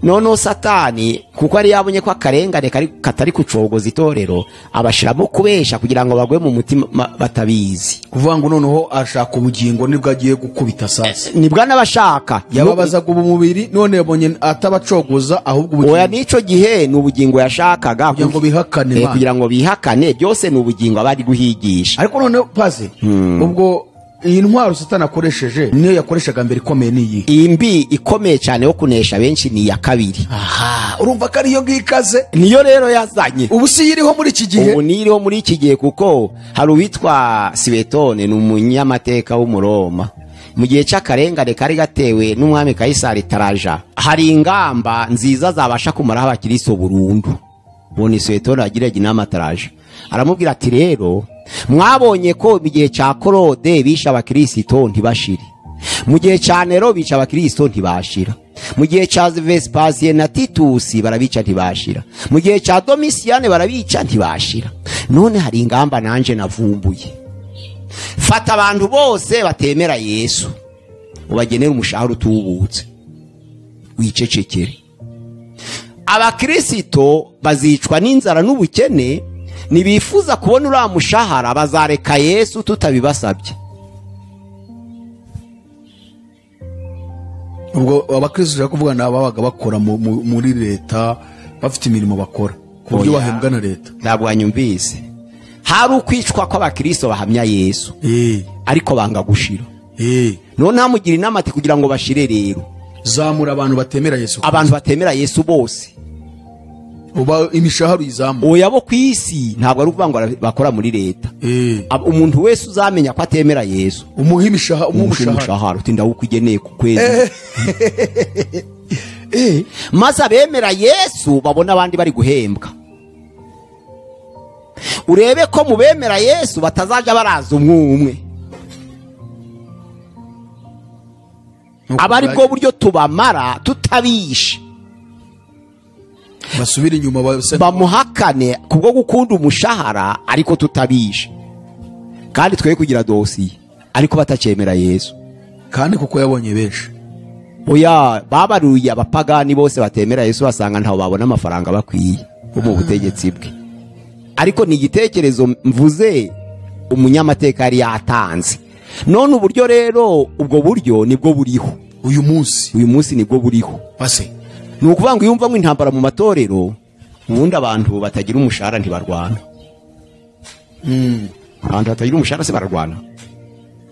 Noneho Satani kuko ari yabonye ko akarengane katari kucogoza itorero, abashiramo kubesha kugira ngo bagwe mu mutima batabizi. Kuvuga ngo noneho ashaka ubugingo nibwo agiye gukubita sasa, nibwo anabashaka yababazaga umubiri, none yabonye atabacogoza ahubwo ubugingo. Oya, nico gihe ni ubugingo yashakaga kugira ngo bihakane, kugira ngo bihakane byose ni ubugingo abari guhigisha. Ariko none pase ubwo iyi ntwaro Satani akoresheje niyo yakoreshaga mbere ikomeye niyi imbi ikomeye cyane yo kunesha benshi ni iya kabiri. Aha, urumva ko ariyo ngikaze niyo rero yazanye. Ubu si iriho muri iki gihe, ubu niriho muri iki gihe, kuko hari uwitwa Sibetone, ni umunyamateka w'Umuroma. Mu gihe cy'akarengane kari gatewe n'umwami Kaisari Taraja, hari ingamba nziza zabasha kumaraho abakristo burundu. Ubona Sibetone agiraga inama Taraja, aramubwira ati rero mwabonye ko mu gihe cya Korode bisha abakristo ntibashire, mu gihe cya Nero bica abakristo ntibashira, mu gihe cya Vespasien na Titus barabica ntibashira, mu gihe cya Domitian barabica ntibashira. None hari ingamba nanje navumbuye, fata abantu bose batemera Yesu ubagenera umushahara utubutse, wicecekere. Abakristo bazicwa n'inzara n'ubukene, nibifuza kubona uriya mushahara bazareka Yesu tutabibasabye. Ubwo abakristo ushaka kuvuga ni ababaga bakora muri leta bafite imirimo bakora ku buryo bahembwa na leta. Ntabwo wanyumvise. Hari ukwicwa kw'abakristo bahamya Yesu ariko banga gushira. None hamugira inama ati kugira ngo bashire rero zamura abantu batemera Yesu, abantu batemera Yesu bose uba imishahara izamu. Oya, bo kwisi ntabwo ari ukuvuga ngo bakora muri leta. Umuntu wese uzamenya ko atemera Yesu umuha imishahara, uti ndawukugeneye ku kwezi. Maze abemera Yesu babona abandi bari guhembwa. Urebe ko mu bemera Yesu batazaja baraza umwe. Abari bwo buryo tubamara tutabishe, basubira inyuma bamuhakane kubwo gukunda umushahara, ariko tutabishe, kandi twe kugira dosiye ariko batacemera Yesu, kandi kuko yabonye benshi. Oya, babaruye abapagani bose batemera Yesu basanga ntaho babona amafaranga bakwiye bo mu butegetsi bwe. Ariko ni igitekerezo mvuze umunyamateka yari yatanze. None uburyo rero ubwo buryo nibwo buriho uyu munsi, uyu munsi nibwo buriho. Pase ni ukuvuga ngo iyo umva ngo intambara mu matorero, ubundi abantu batagira umushahara ntibarwana. Abantu batagira umushahara se bararwana?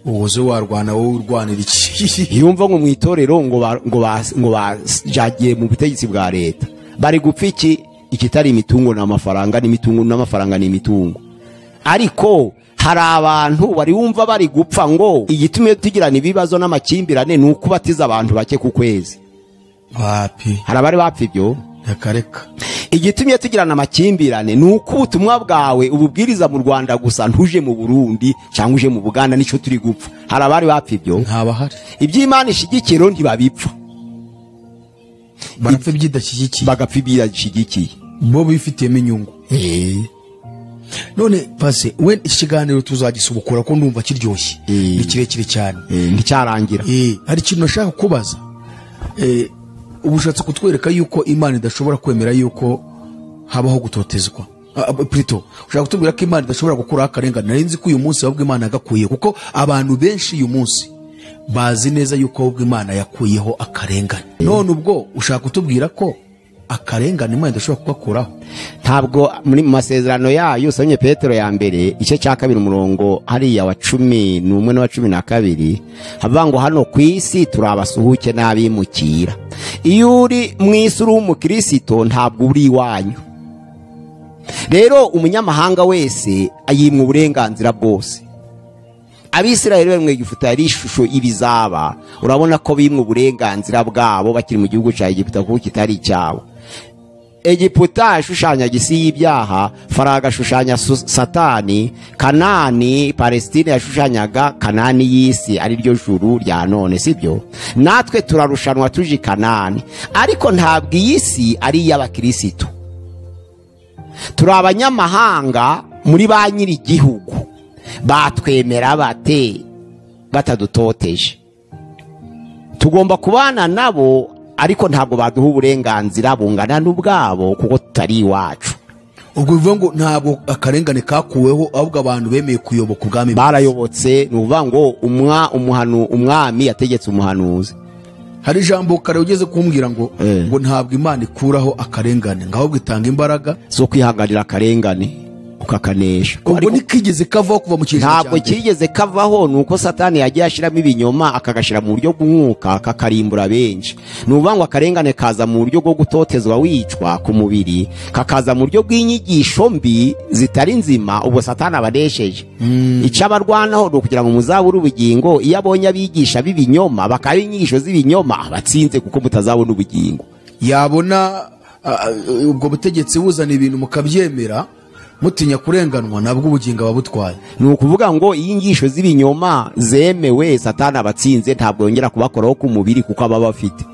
Uwoze warwana wowe urwanira iki? Iyo umva ngo mu itorero ngo bajagiye mu butegetsi bwa leta, bari gupfa iki? Ikitari imitungo n'amafaranga, n'imitungo n'amafaranga ni imitungo. Ariko hari abantu bari wumva bari gupfa ngo igitumye tugirana ibibazo n'amakimbirane ni uko batiza abantu bake ku kwezi. Wapi? Hari abari bapfa ibyo? Reka. Igitumye tugirana amakimbirane ni uko ubutumwa bwawe ububwiriza mu Rwanda gusa, ntuje mu Burundi cyangwa uje mu Buganda, nico turi gupfa. Hari abari bapfa ibyo? Ntabahari. Iby'Imana ishigikiro ntibabipfa, barapfa ibyidashyigikiye, bagapfa ibyidashyigikiye bo bifitiyemo inyungu. None pase we iki kiganiro tuzagisubukura ko ndumva kiryoshye, ni kirekire cyane, nticyarangira. Hari ikintu nashaka kubaza. Ubushatse kutwereka yuko Imana idashobora kwemera yuko habaho gutotezwa. Plutôt ushaka kutubwira ko Imana idashobora gukuraho akarengane. Nari nzi ko uyu munsi ahubwo Imana yagakuye, kuko abantu benshi uyu munsi bazi neza yuko ahubwo Imana yakuyeho akarengane. None ubwo ushaka kutubwira ko akarengane Imana idashobora kugakuraho? Ntabwo muri masezerano yayo usomye Petero ya mbere igice cya 2 umurongo hariya wa 11 n'wa 12 havuga ngo hano ku isi turabasuhuke n'abimukira. Iyo uri mu isi uri umukristo ntabwo uri iwanyu. Rero umunyamahanga wese ayimwa uburenganzira bwose. Abisirayeli bari mu Egiputa yari ishusho y'ibizaba, urabona ko bimwe uburenganzira bwabo bakiri mu gihugu cya Egiputa kuko kitari icyabo. Egiputa yashushanyaga isi y'ibyaha, Farawo agashushanya Satani, Kanani Palestine yashushanyaga Kanani y'isi ari ryo juru rya none, sibyo? Natwe turarushanwa tuje Kanani, ariko ntabwo iyi si ari iy'abakirisitu. Turi abanyamahanga muri ba nyiri igihugu, batwemera bate batadutoteje? Tugomba kubana nabo, ariko ntabwo baduha uburenganzira bungana n'ubwabo kuko tutari iwacu. Ubwo bivuga ngo ntabwo akarengane kakuweho, ahubwo abantu bemeye kuyoboka ubwami barayobotse. Ni ukuvuga ngo umwami yategetse umuhanuzi. Hari ijambo kare ugeze kumbwira ngo ngo ntabwo Imana ikuraho akarengane, ngo ahubwo itanga imbaraga zo kwihanganira akarengane ukakanesha. Ubwo ntikigeze kavaho kuva mu kinyejana cya mbere. Ntabwo kigeze kavaho, ni uko Satani yagiye ashiramo ibinyoma akagashira mu buryo bw'umwuka kakarimbura benshi. Ni ukuvuga ngo akarengane kaza mu buryo bwo gutotezwa wicwa ku mubiri, kakaza mu buryo bw'inyigisho mbi zitari nzima, ubwo Satani abanesheje. Icyo abarwanaho ni ukugira ngo muzabure ubugingo. Iyo abonye abigisha b'ibinyoma bakaba inyigisho z'ibinyoma, abatsinze kuko mutazabona ubugingo. Yabona ubwo butegetsi buzana ibintu mukabyemera mutinya kurenganwa, nabwo ubugingo ababutwaye. Ni ukuvuga ngo iyi ngisho z'ibinyoma zemewe, Satani abatsinze, ntabwo yongera kubakoraho ku mubiri kuko aba bafite.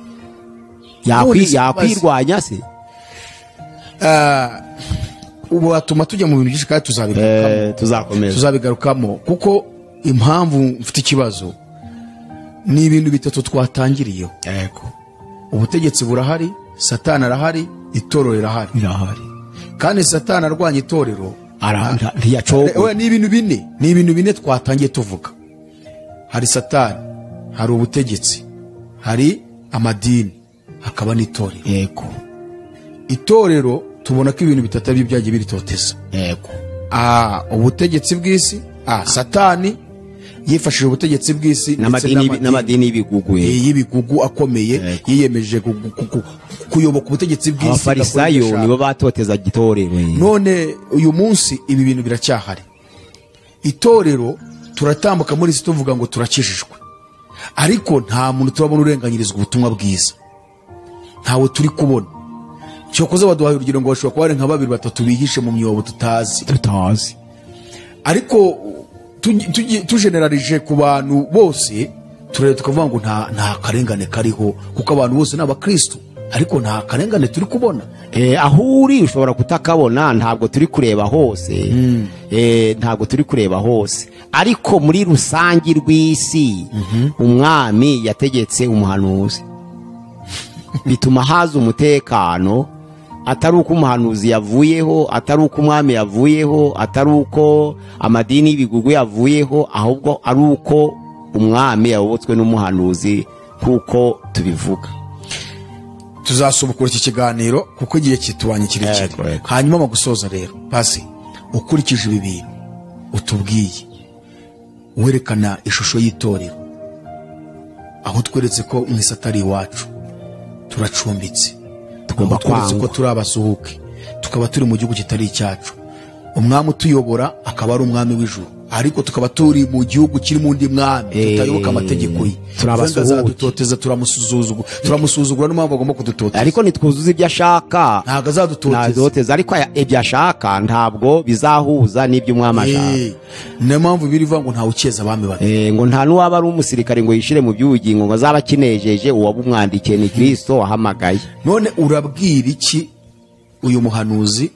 Yakwirwanya se. Ubu atuma tujya mu bintu byinshi kandi tuzabigarukamo. Tuzakomeza. Tuzabigarukamo kuko impamvu mfite ikibazo ni ibintu bitatu twatangiriyeho. Yego. Ubutegetsi burahari, Satani arahari, itorero rirahari. Birahari. Kandi Satani arwanya itorero ntiyacogo. Ni ibintu bine, ni ibintu bine twatangiye tuvuga. Hari Satani, hari ubutegetsi, hari amadini, hakaba n'itorero. Yego. Itorero tubona ko ibintu bitatu ari byagiye biritoteza. Yego. Ubutegetsi bw'isi, Satani yifashishije ubutegetsi bw'isi n'amadini y'ibigugu, y'ibigugu akomeye, yiyemeje kuyoboka ubutegetsi bw'isi. Abafarisayo nibo batoteza itorero. None uyu munsi ibi bintu biracyahari. Itorero turatambuka muri isi tuvuga ngo turakijijwe, ariko nta muntu turabona urenganyirizwa ubutumwa bwiza, ntawe turi kubona. Cyokoze baduhaye urugero ngo bashobora kuba ari nka babiri batatu bihishe mu myobo tutazi. Ariko tugeneralije ku bantu bose turere tukavuga ngo nta karengane kariho, kuko abantu bose ni abakristo, ariko nta karengane turi kubona. Aho uri ushobora kutakabona, ntabwo turi kureba hose. Ntabwo turi kureba hose, ariko muri rusange rw'isi umwami yategetse umuhanuzi, bituma haza umutekano. Atari uko umuhanuzi yavuyeho, atari uko umwami yavuyeho, atari uko amadini y'ibigugu yavuyeho, ahubwo ari uko umwami yayobotswe n'umuhanuzi kuko tubivuga. Tuzasubukura iki kiganiro kuko igihe kitubanye kirekire. Hanyuma mu gusoza rero, pasi ukurikije ibi bintu utubwiye, werekana ishusho y'itorero, aho tweretse ko mu isi atari iwacu, turacumbitse, tugomba tweretse ko turi abasuhuke, tukaba turi mu gihugu kitari icyacu. Umwami utuyobora akaba ari umwami w'ijuru, ariko tukaba turi mu gihugu kiri mu ndi mwami tutayoboka amategeko ye. Azadutoteza, turamusuzugura, niyo mpamvu agomba kudutoteza. Ariko nitwuzuza ibyo ashaka ntabwo azadutoteza, ariko ibyo ashaka ntabwo bizahuza n'ibyo umwami ashaka. Niyo mpamvu birivuga ngo ntawe ukeza abami babiri, ngo nta n'uwaba ari umusirikare ngo yishire mu by'ubugingo ngo azaba akinejeje uwabumwandikiye ni Kristo wahamagaye. None urabwira iki uyu muhanuzi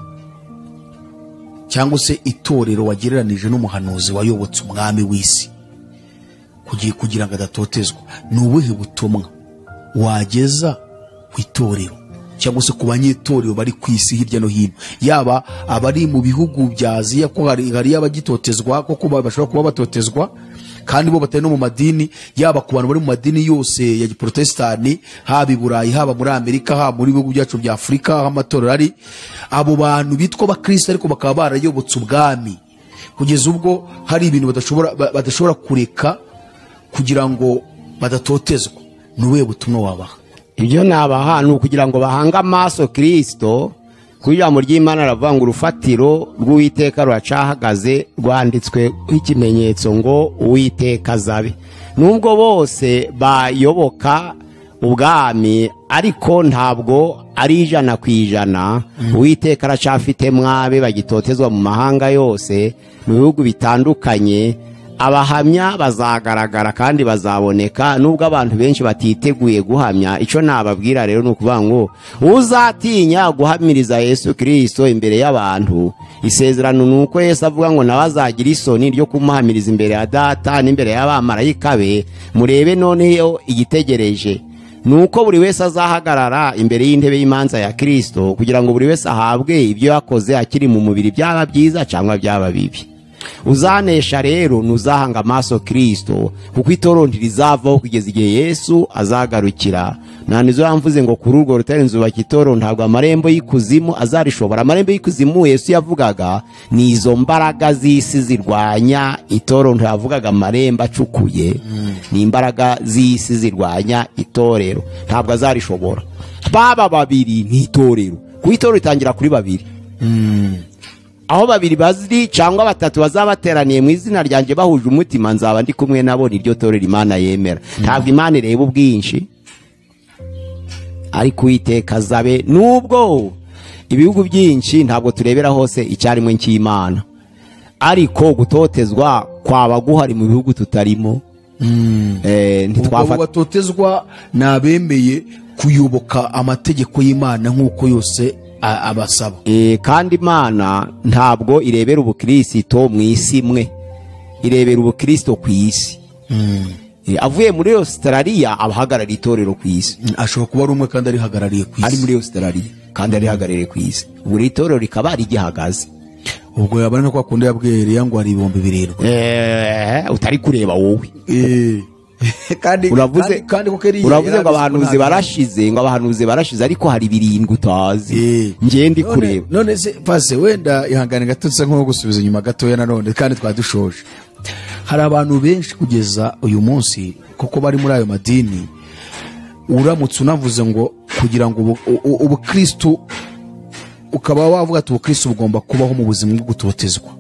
Cyangwa se itorero wagereranije n'umuhanuzi wayobotse umwami w'isi kugira ngo adatotezwa, ni ubuhe butumwa wageza ku itorero cyangwa se ku banyetorero bari ku isi hirya no hino, yaba abari mu bihugu bya Aziya ko hari abagitotezwa, koko bashobora kuba batotezwa kandi bo batari no mu madini, yaba ku bantu bari mu madini yose ya giprotestani, haba i Burayi, haba muri Amerika, haba muri bihugu byacu bya Afurika aho amatorero ari, abo bantu bitwa abakristo ariko bakaba barayobotse ubwami kugeza ubwo hari ibintu badashobora kureka kugira ngo badatotezwa, ni ubuhe butumwa wabaha? Ibyo nabaha ni ukugira ngo bahange amaso Kristo. Ku ijambo ry'Imana aravuga ngo urufatiro rw'Uwiteka ruracahagaze, rwanditswe ikimenyetso ngo Uwiteka azabe. Nubwo bose bayoboka ubwami ariko ntabwo ari 100%. Uwiteka aracafite mwabe bagitotezwa mu mahanga yose, mu bihugu bitandukanye. Abahamya bazagaragara kandi bazaboneka, nubwo abantu benshi batiteguye guhamya. Icyo nababwira rero ni ukuvuga ngo uzatinya guhamiriza Yesu Kristo imbere y'abantu, isezerano ni uko Yesu avuga ngo nawe azagira isoni ryo kumuhamiriza imbere ya Data n'imbere y'abamarayika be. Murebe noneho igitegereje nuko buri wese azahagarara imbere y'intebe y'imanza ya Kristo, kugira ngo buri wese ahabwe ibyo yakoze akiri mu mubiri, byaba byiza cyangwa byaba bibi. Uzanesha rero nuzahanga amaso Kristo, kuko itorero ntirizavaho kugeza igihe Yesu azagarukira. Nta nizo yamvuze ngo kuri urwo rutare nzubaka itorero, ntabwo amarembo y'ikuzimu azarishobora. Amarembo y'ikuzimu Yesu yavugaga ni izo mbaraga z'isi zirwanya itorero, ntiyavugaga amarembo acukuye, ni imbaraga z'isi zirwanya itorero, ntabwo azarishobora. Baba babiri ni itorero, kuko itorero ritangira kuri babiri. Aho babiri baziri cyangwa batatu bazabateraniye mu izina ryanjye bahuje umutima, nzaba ndi kumwe nabo. Niryo torero Imana yemera. Ntabwo Imana ireba ubwinshi, ariko Uwiteka azabe. Nubwo ibihugu byinshi ntabwo turebera hose icyarimwe cy'Imana, ariko gutotezwa kwaba guhari mu bihugu tutarimo. Ntitwafata batotezwa nabemeye kuyoboka amategeko y'Imana nk'uko yose abasaba. Kandi Imana ntabwo irebera ubukristo mu isi imwe, irebera ubukristo ku isi. Avuye muri Australia abahagarariye itorero ku isi, ashobora kuba ari umwe kandi arihagarariye ku isi, ari muri Australia kandi arihagarariye ku isi, buri itorero rikaba rigihagaze. Ubwo yabana no kwa kundi yabwiye Eliya ngo ari 7,000 utari kureba wowe. Kandi uravuze ngo abahanuzi barashize, ngo abahanuzi barashize, ariko hari 7 utazi. Ngiye ndi kureba none se pase wenda ihangane gatutse nko gusubiza inyuma gatoya nanone kandi twadushoje. Hari abantu benshi kugeza uyu munsi kuko bari muri ayo madini, uramutse unavuze ngo kugira ngo ubukristo ukaba wavuga ati ubukristo bugomba kubaho mu buzima bwo gutotezwa,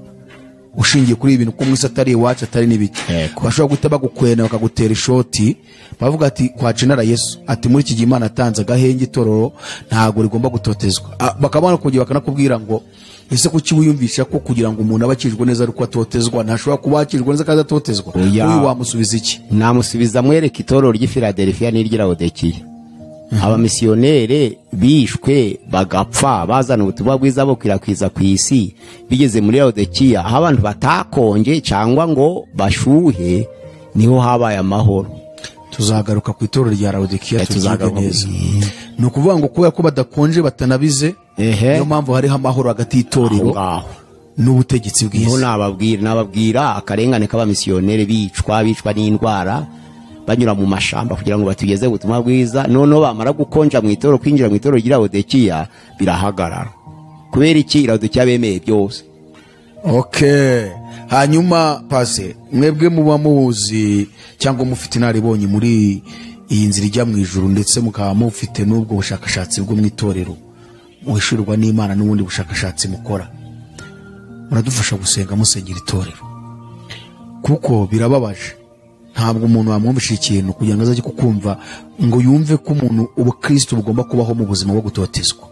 ushingiye kuri ibintu ko mwisi atari iwacu atari n'ibiki, bashobora guhita bagukwena bakagutera ishoti, bavuga ati kwa Jenara Yesu ati muri iki gihe Imana atanze agahenge itorero ntabwo rigomba gutotezwa. Bakabana kongera bakanakubwira ngo ese kuki wiyumvisha ko kugira ngo umuntu abakijwe neza ariko atotezwa, ntashobora kuba akijwe neza kandi atotezwa? Uyu wamusubiza iki? Namusubiza mwereka itorero ry'i Philadelphia n'iryi Laodikiya. Abamisiyonere bishwe bagapfa bazana ubutumwa bwiza bukwirakwiza ku isi, bigeze muri Laodikiya aho abantu batakonje cyangwa ngo bashuhe, niho habaye amahoro. Tuzagaruka ku itorero rya Laodikiya tuzagaruka neza. Ni ukuvuga ngo kubera ko badakonje batanabize, niyo mpamvu hariho amahoro hagati y'itorero n'ubutegetsi bw'isi. Nababwira akarengane k'abamisiyonere bicwa n'indwara, banyura mu mashamba kugira ngo batugeze ubutumwa bwiza. Noneho bamara gukonja mu itorero, kwinjira mu itorero rya Laodikiya birahagarara. Kubera iki? Laodikiya bemeye byose. Okay. Hanyuma pase mwebwe muba muzi cyangwa mufite inaribonye muri iyi nzira ijya mu ijuru, ndetse mukaba mufite n'ubwo bushakashatsi bwo mu itorero muhishurwa n'Imana n'ubundi bushakashatsi mukora, muradufasha gusenga musengera itorero, kuko birababaje. Ntabwo umuntu wamwumvisha ikintu kugira ngo azajye kukumva ngo yumve ko umuntu ubukristo bugomba kubaho mu buzima bwo gutotezwa,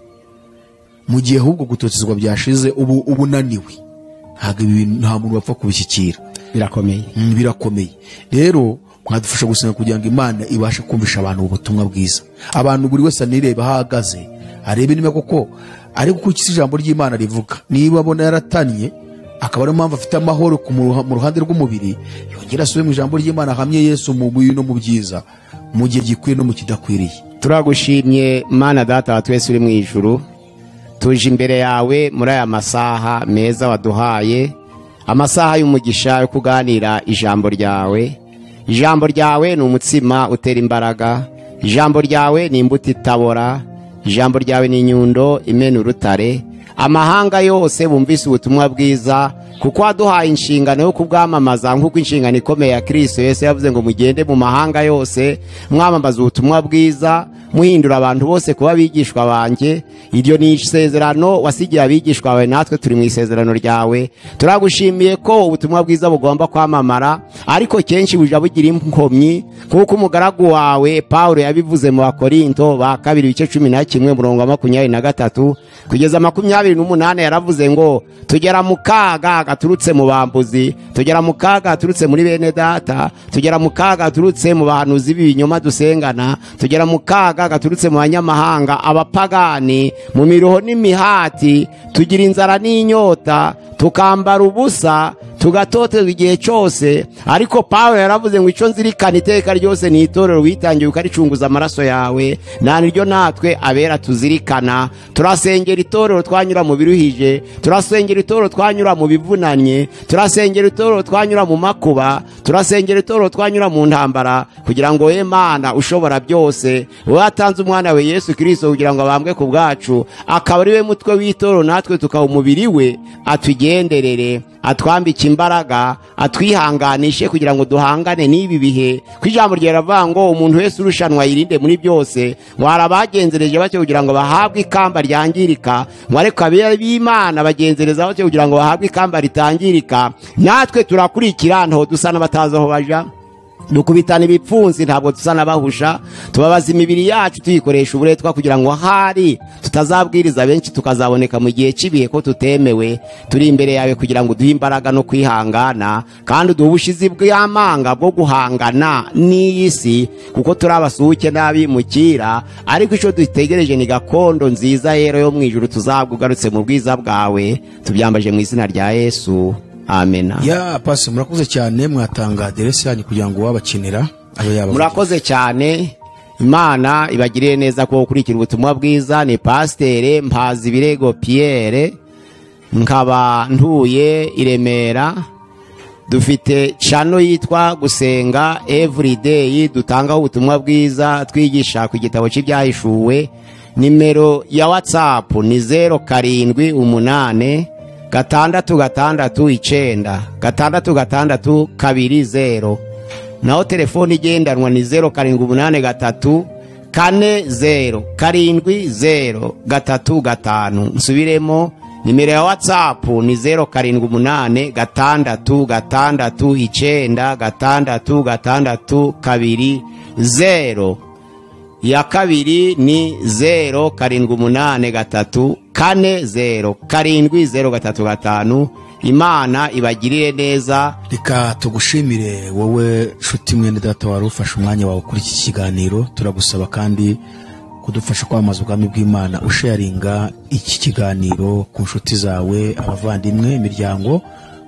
mu gihe ahubwo gutotezwa byashize ubu ubunaniwe, ntabwo nta muntu wapfa kubishyikira. Birakomeye, birakomeye. Rero mwadufasha gusenga kugira ngo Imana ibashe kumvisha abantu ubutumwa bwiza, abantu buri wese anireba aho ahagaze Arebe niba koko ari gukurikiza ijambo ry'Imana rivuga. Niba abona yaratanye akaba ariyo mpamvu afite amahoro mu ruhande rw'umubiri, yongera asubire mu ijambo ry'Imana, ahamye Yesu mu bibi no mu byiza, mu gihe gikwiye no mu kidakwiriye. Turagushimye Mana Data wa twese uri mu ijuru, tuje imbere yawe muri aya masaha meza waduhaye, amasaha y'umugisha yo kuganira ijambo ryawe. Ijambo ryawe ni umutsima utera imbaraga, ijambo ryawe ni imbuto itabora, ijambo ryawe ni inyundo imena urutare. Amahanga yose bumvise ubutumwa bwiza, kuko waduhaye inshingano yo kubwamamaza, nk'uko inshingano ikomeye ya Kristo Yesu yavuze ngo mugende mu mahanga yose mwamamaza ubutumwa bwiza, muhindura abantu bose kuba abigishwa banjye. Iryo ni isezerano wasigiye abigishwa bawe, natwe turi mu isezerano ryawe. Turagushimiye ko ubutumwa bwiza bugomba kwamamara, ariko kenshi buja bugira inkomyi, kuko umugaragu wawe Paulo yabivuze mu Bakorinto ba kabiri ibice 11 murongo wa 23 kugeza 28, yaravuze ngo tugera mu kaga gaturutse mu bambuzi, tugera mu kaga gaturutse muri bene data, tugera mu kaga gaturutse mu bahanuzi b'ibinyoma dusengana, tugera mu kaga gaturutse mu banyamahanga, abapagani, mu miruho n'imihati, tugira inzara n'inyota, tukambara ubusa, tugatotezwa igihe cyose. Ariko Paulo yaravuze ngo icyo nzirikana iteka ryose ni itorero witangiye ukaricunguza amaraso yawe, nta niryo natwe abera tuzirikana. Turasengera itorero twanyura mu biruhije, turasengera itorero twanyura mu bivunanye, turasengera itorero twanyura mu makuba, turasengera itorero twanyura mu ntambara, kugira ngo we Mana ushobora byose, watanze umwana we Yesu Kristo kugira ngo abambwe ku bwacu, akaba ari we mutwe w'itorero natwe tukaba umubiri we, atugenderere, atwambike imbaraga, atwihanganishe kugira ngo duhangane n'ibi bihe. Ku ijambo rye riravuga ngo umuntu wese urushanwa yirinde muri byose, ngo arabagenzereje batyo kugira ngo bahabwe ikamba ryangirika, ngo ariko ab'Imana bagenzereza batyo kugira ngo bahabwe ikamba ritangirika. Natwe turakurikira, ntaho dusa n'abatazi aho baja, dukubitana ibipfunsi ntabwo dusa n'abahusha, tubabaza imibiri yacu tuyikoresha uburetwa kugira ngo hari tutazabwiriza benshi tukazaboneka mu gihe cy'ibihe ko tutemewe. Turi imbere yawe kugira ngo uduhe imbaraga no kwihangana, kandi uduhe ubushizi bw'amanga bwo guhangana n'iyi si, kuko turi abasuhuke n'abimukira, ariko icyo dutegereje ni gakondo nziza rero yo mu ijuru tuzabwa ugarutse mu bwiza bwawe. Tubyambaje mu izina rya Yesu, amena. Ya pasi, murakoze cyane, mwatanga aderesi yanyu kugira ngo wabakenera abe yaba. Murakoze cyane, Imana ibagirire neza ko gukurikira ubutumwa bwiza. Ni Pasiteri Mpazibirego Pierre, nkaba ntuye i Remera. Dufite channel yitwa Gusenga Everyday, dutangaho ubutumwa bwiza, twigisha ku gitabo cy'ibyahishuwe. Nimero ya WhatsApp ni 078 6 6 9 6 6 2 0. Naho telefoni igendanwa ni 0783 4 0 7 0 3 5. Nsubiremo, nimero ya WhatsApp ni 078 6 6 9 6 6 2 0. Ya kabiri ni 0783 4 0 7 0 3 5. Imana ibagirire neza. Reka tugushimire wowe nshuti mwene data wari ufashe umwanya wawe kuri iki kiganiro. Turagusaba kandi kudufasha kwamamaza ubwami bw'Imana, usharinga iki kiganiro ku nshuti zawe, abavandimwe, imiryango,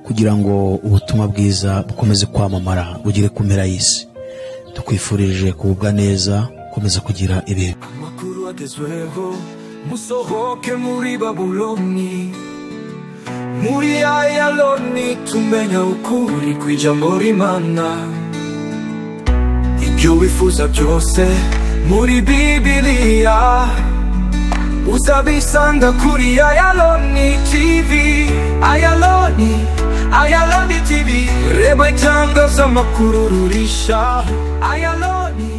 kugira ngo ubutumwa bwiza bukomeze kwamamara bugere ku mpera y'isi. Tukwifurije kugubwa neza, komeza kugira ibihe. Amakuru agezweho, musohoke muri Babuloni, muri Ayaloni tumenya ukuri kw'ijambo ry'Imana. Ibyo wifuza byose muri Bibiliya uzabisanga kuri Ayaloni TV. Ayaloni, Ayaloni TV, reba itangazamakuru rurisha. Ayaloni.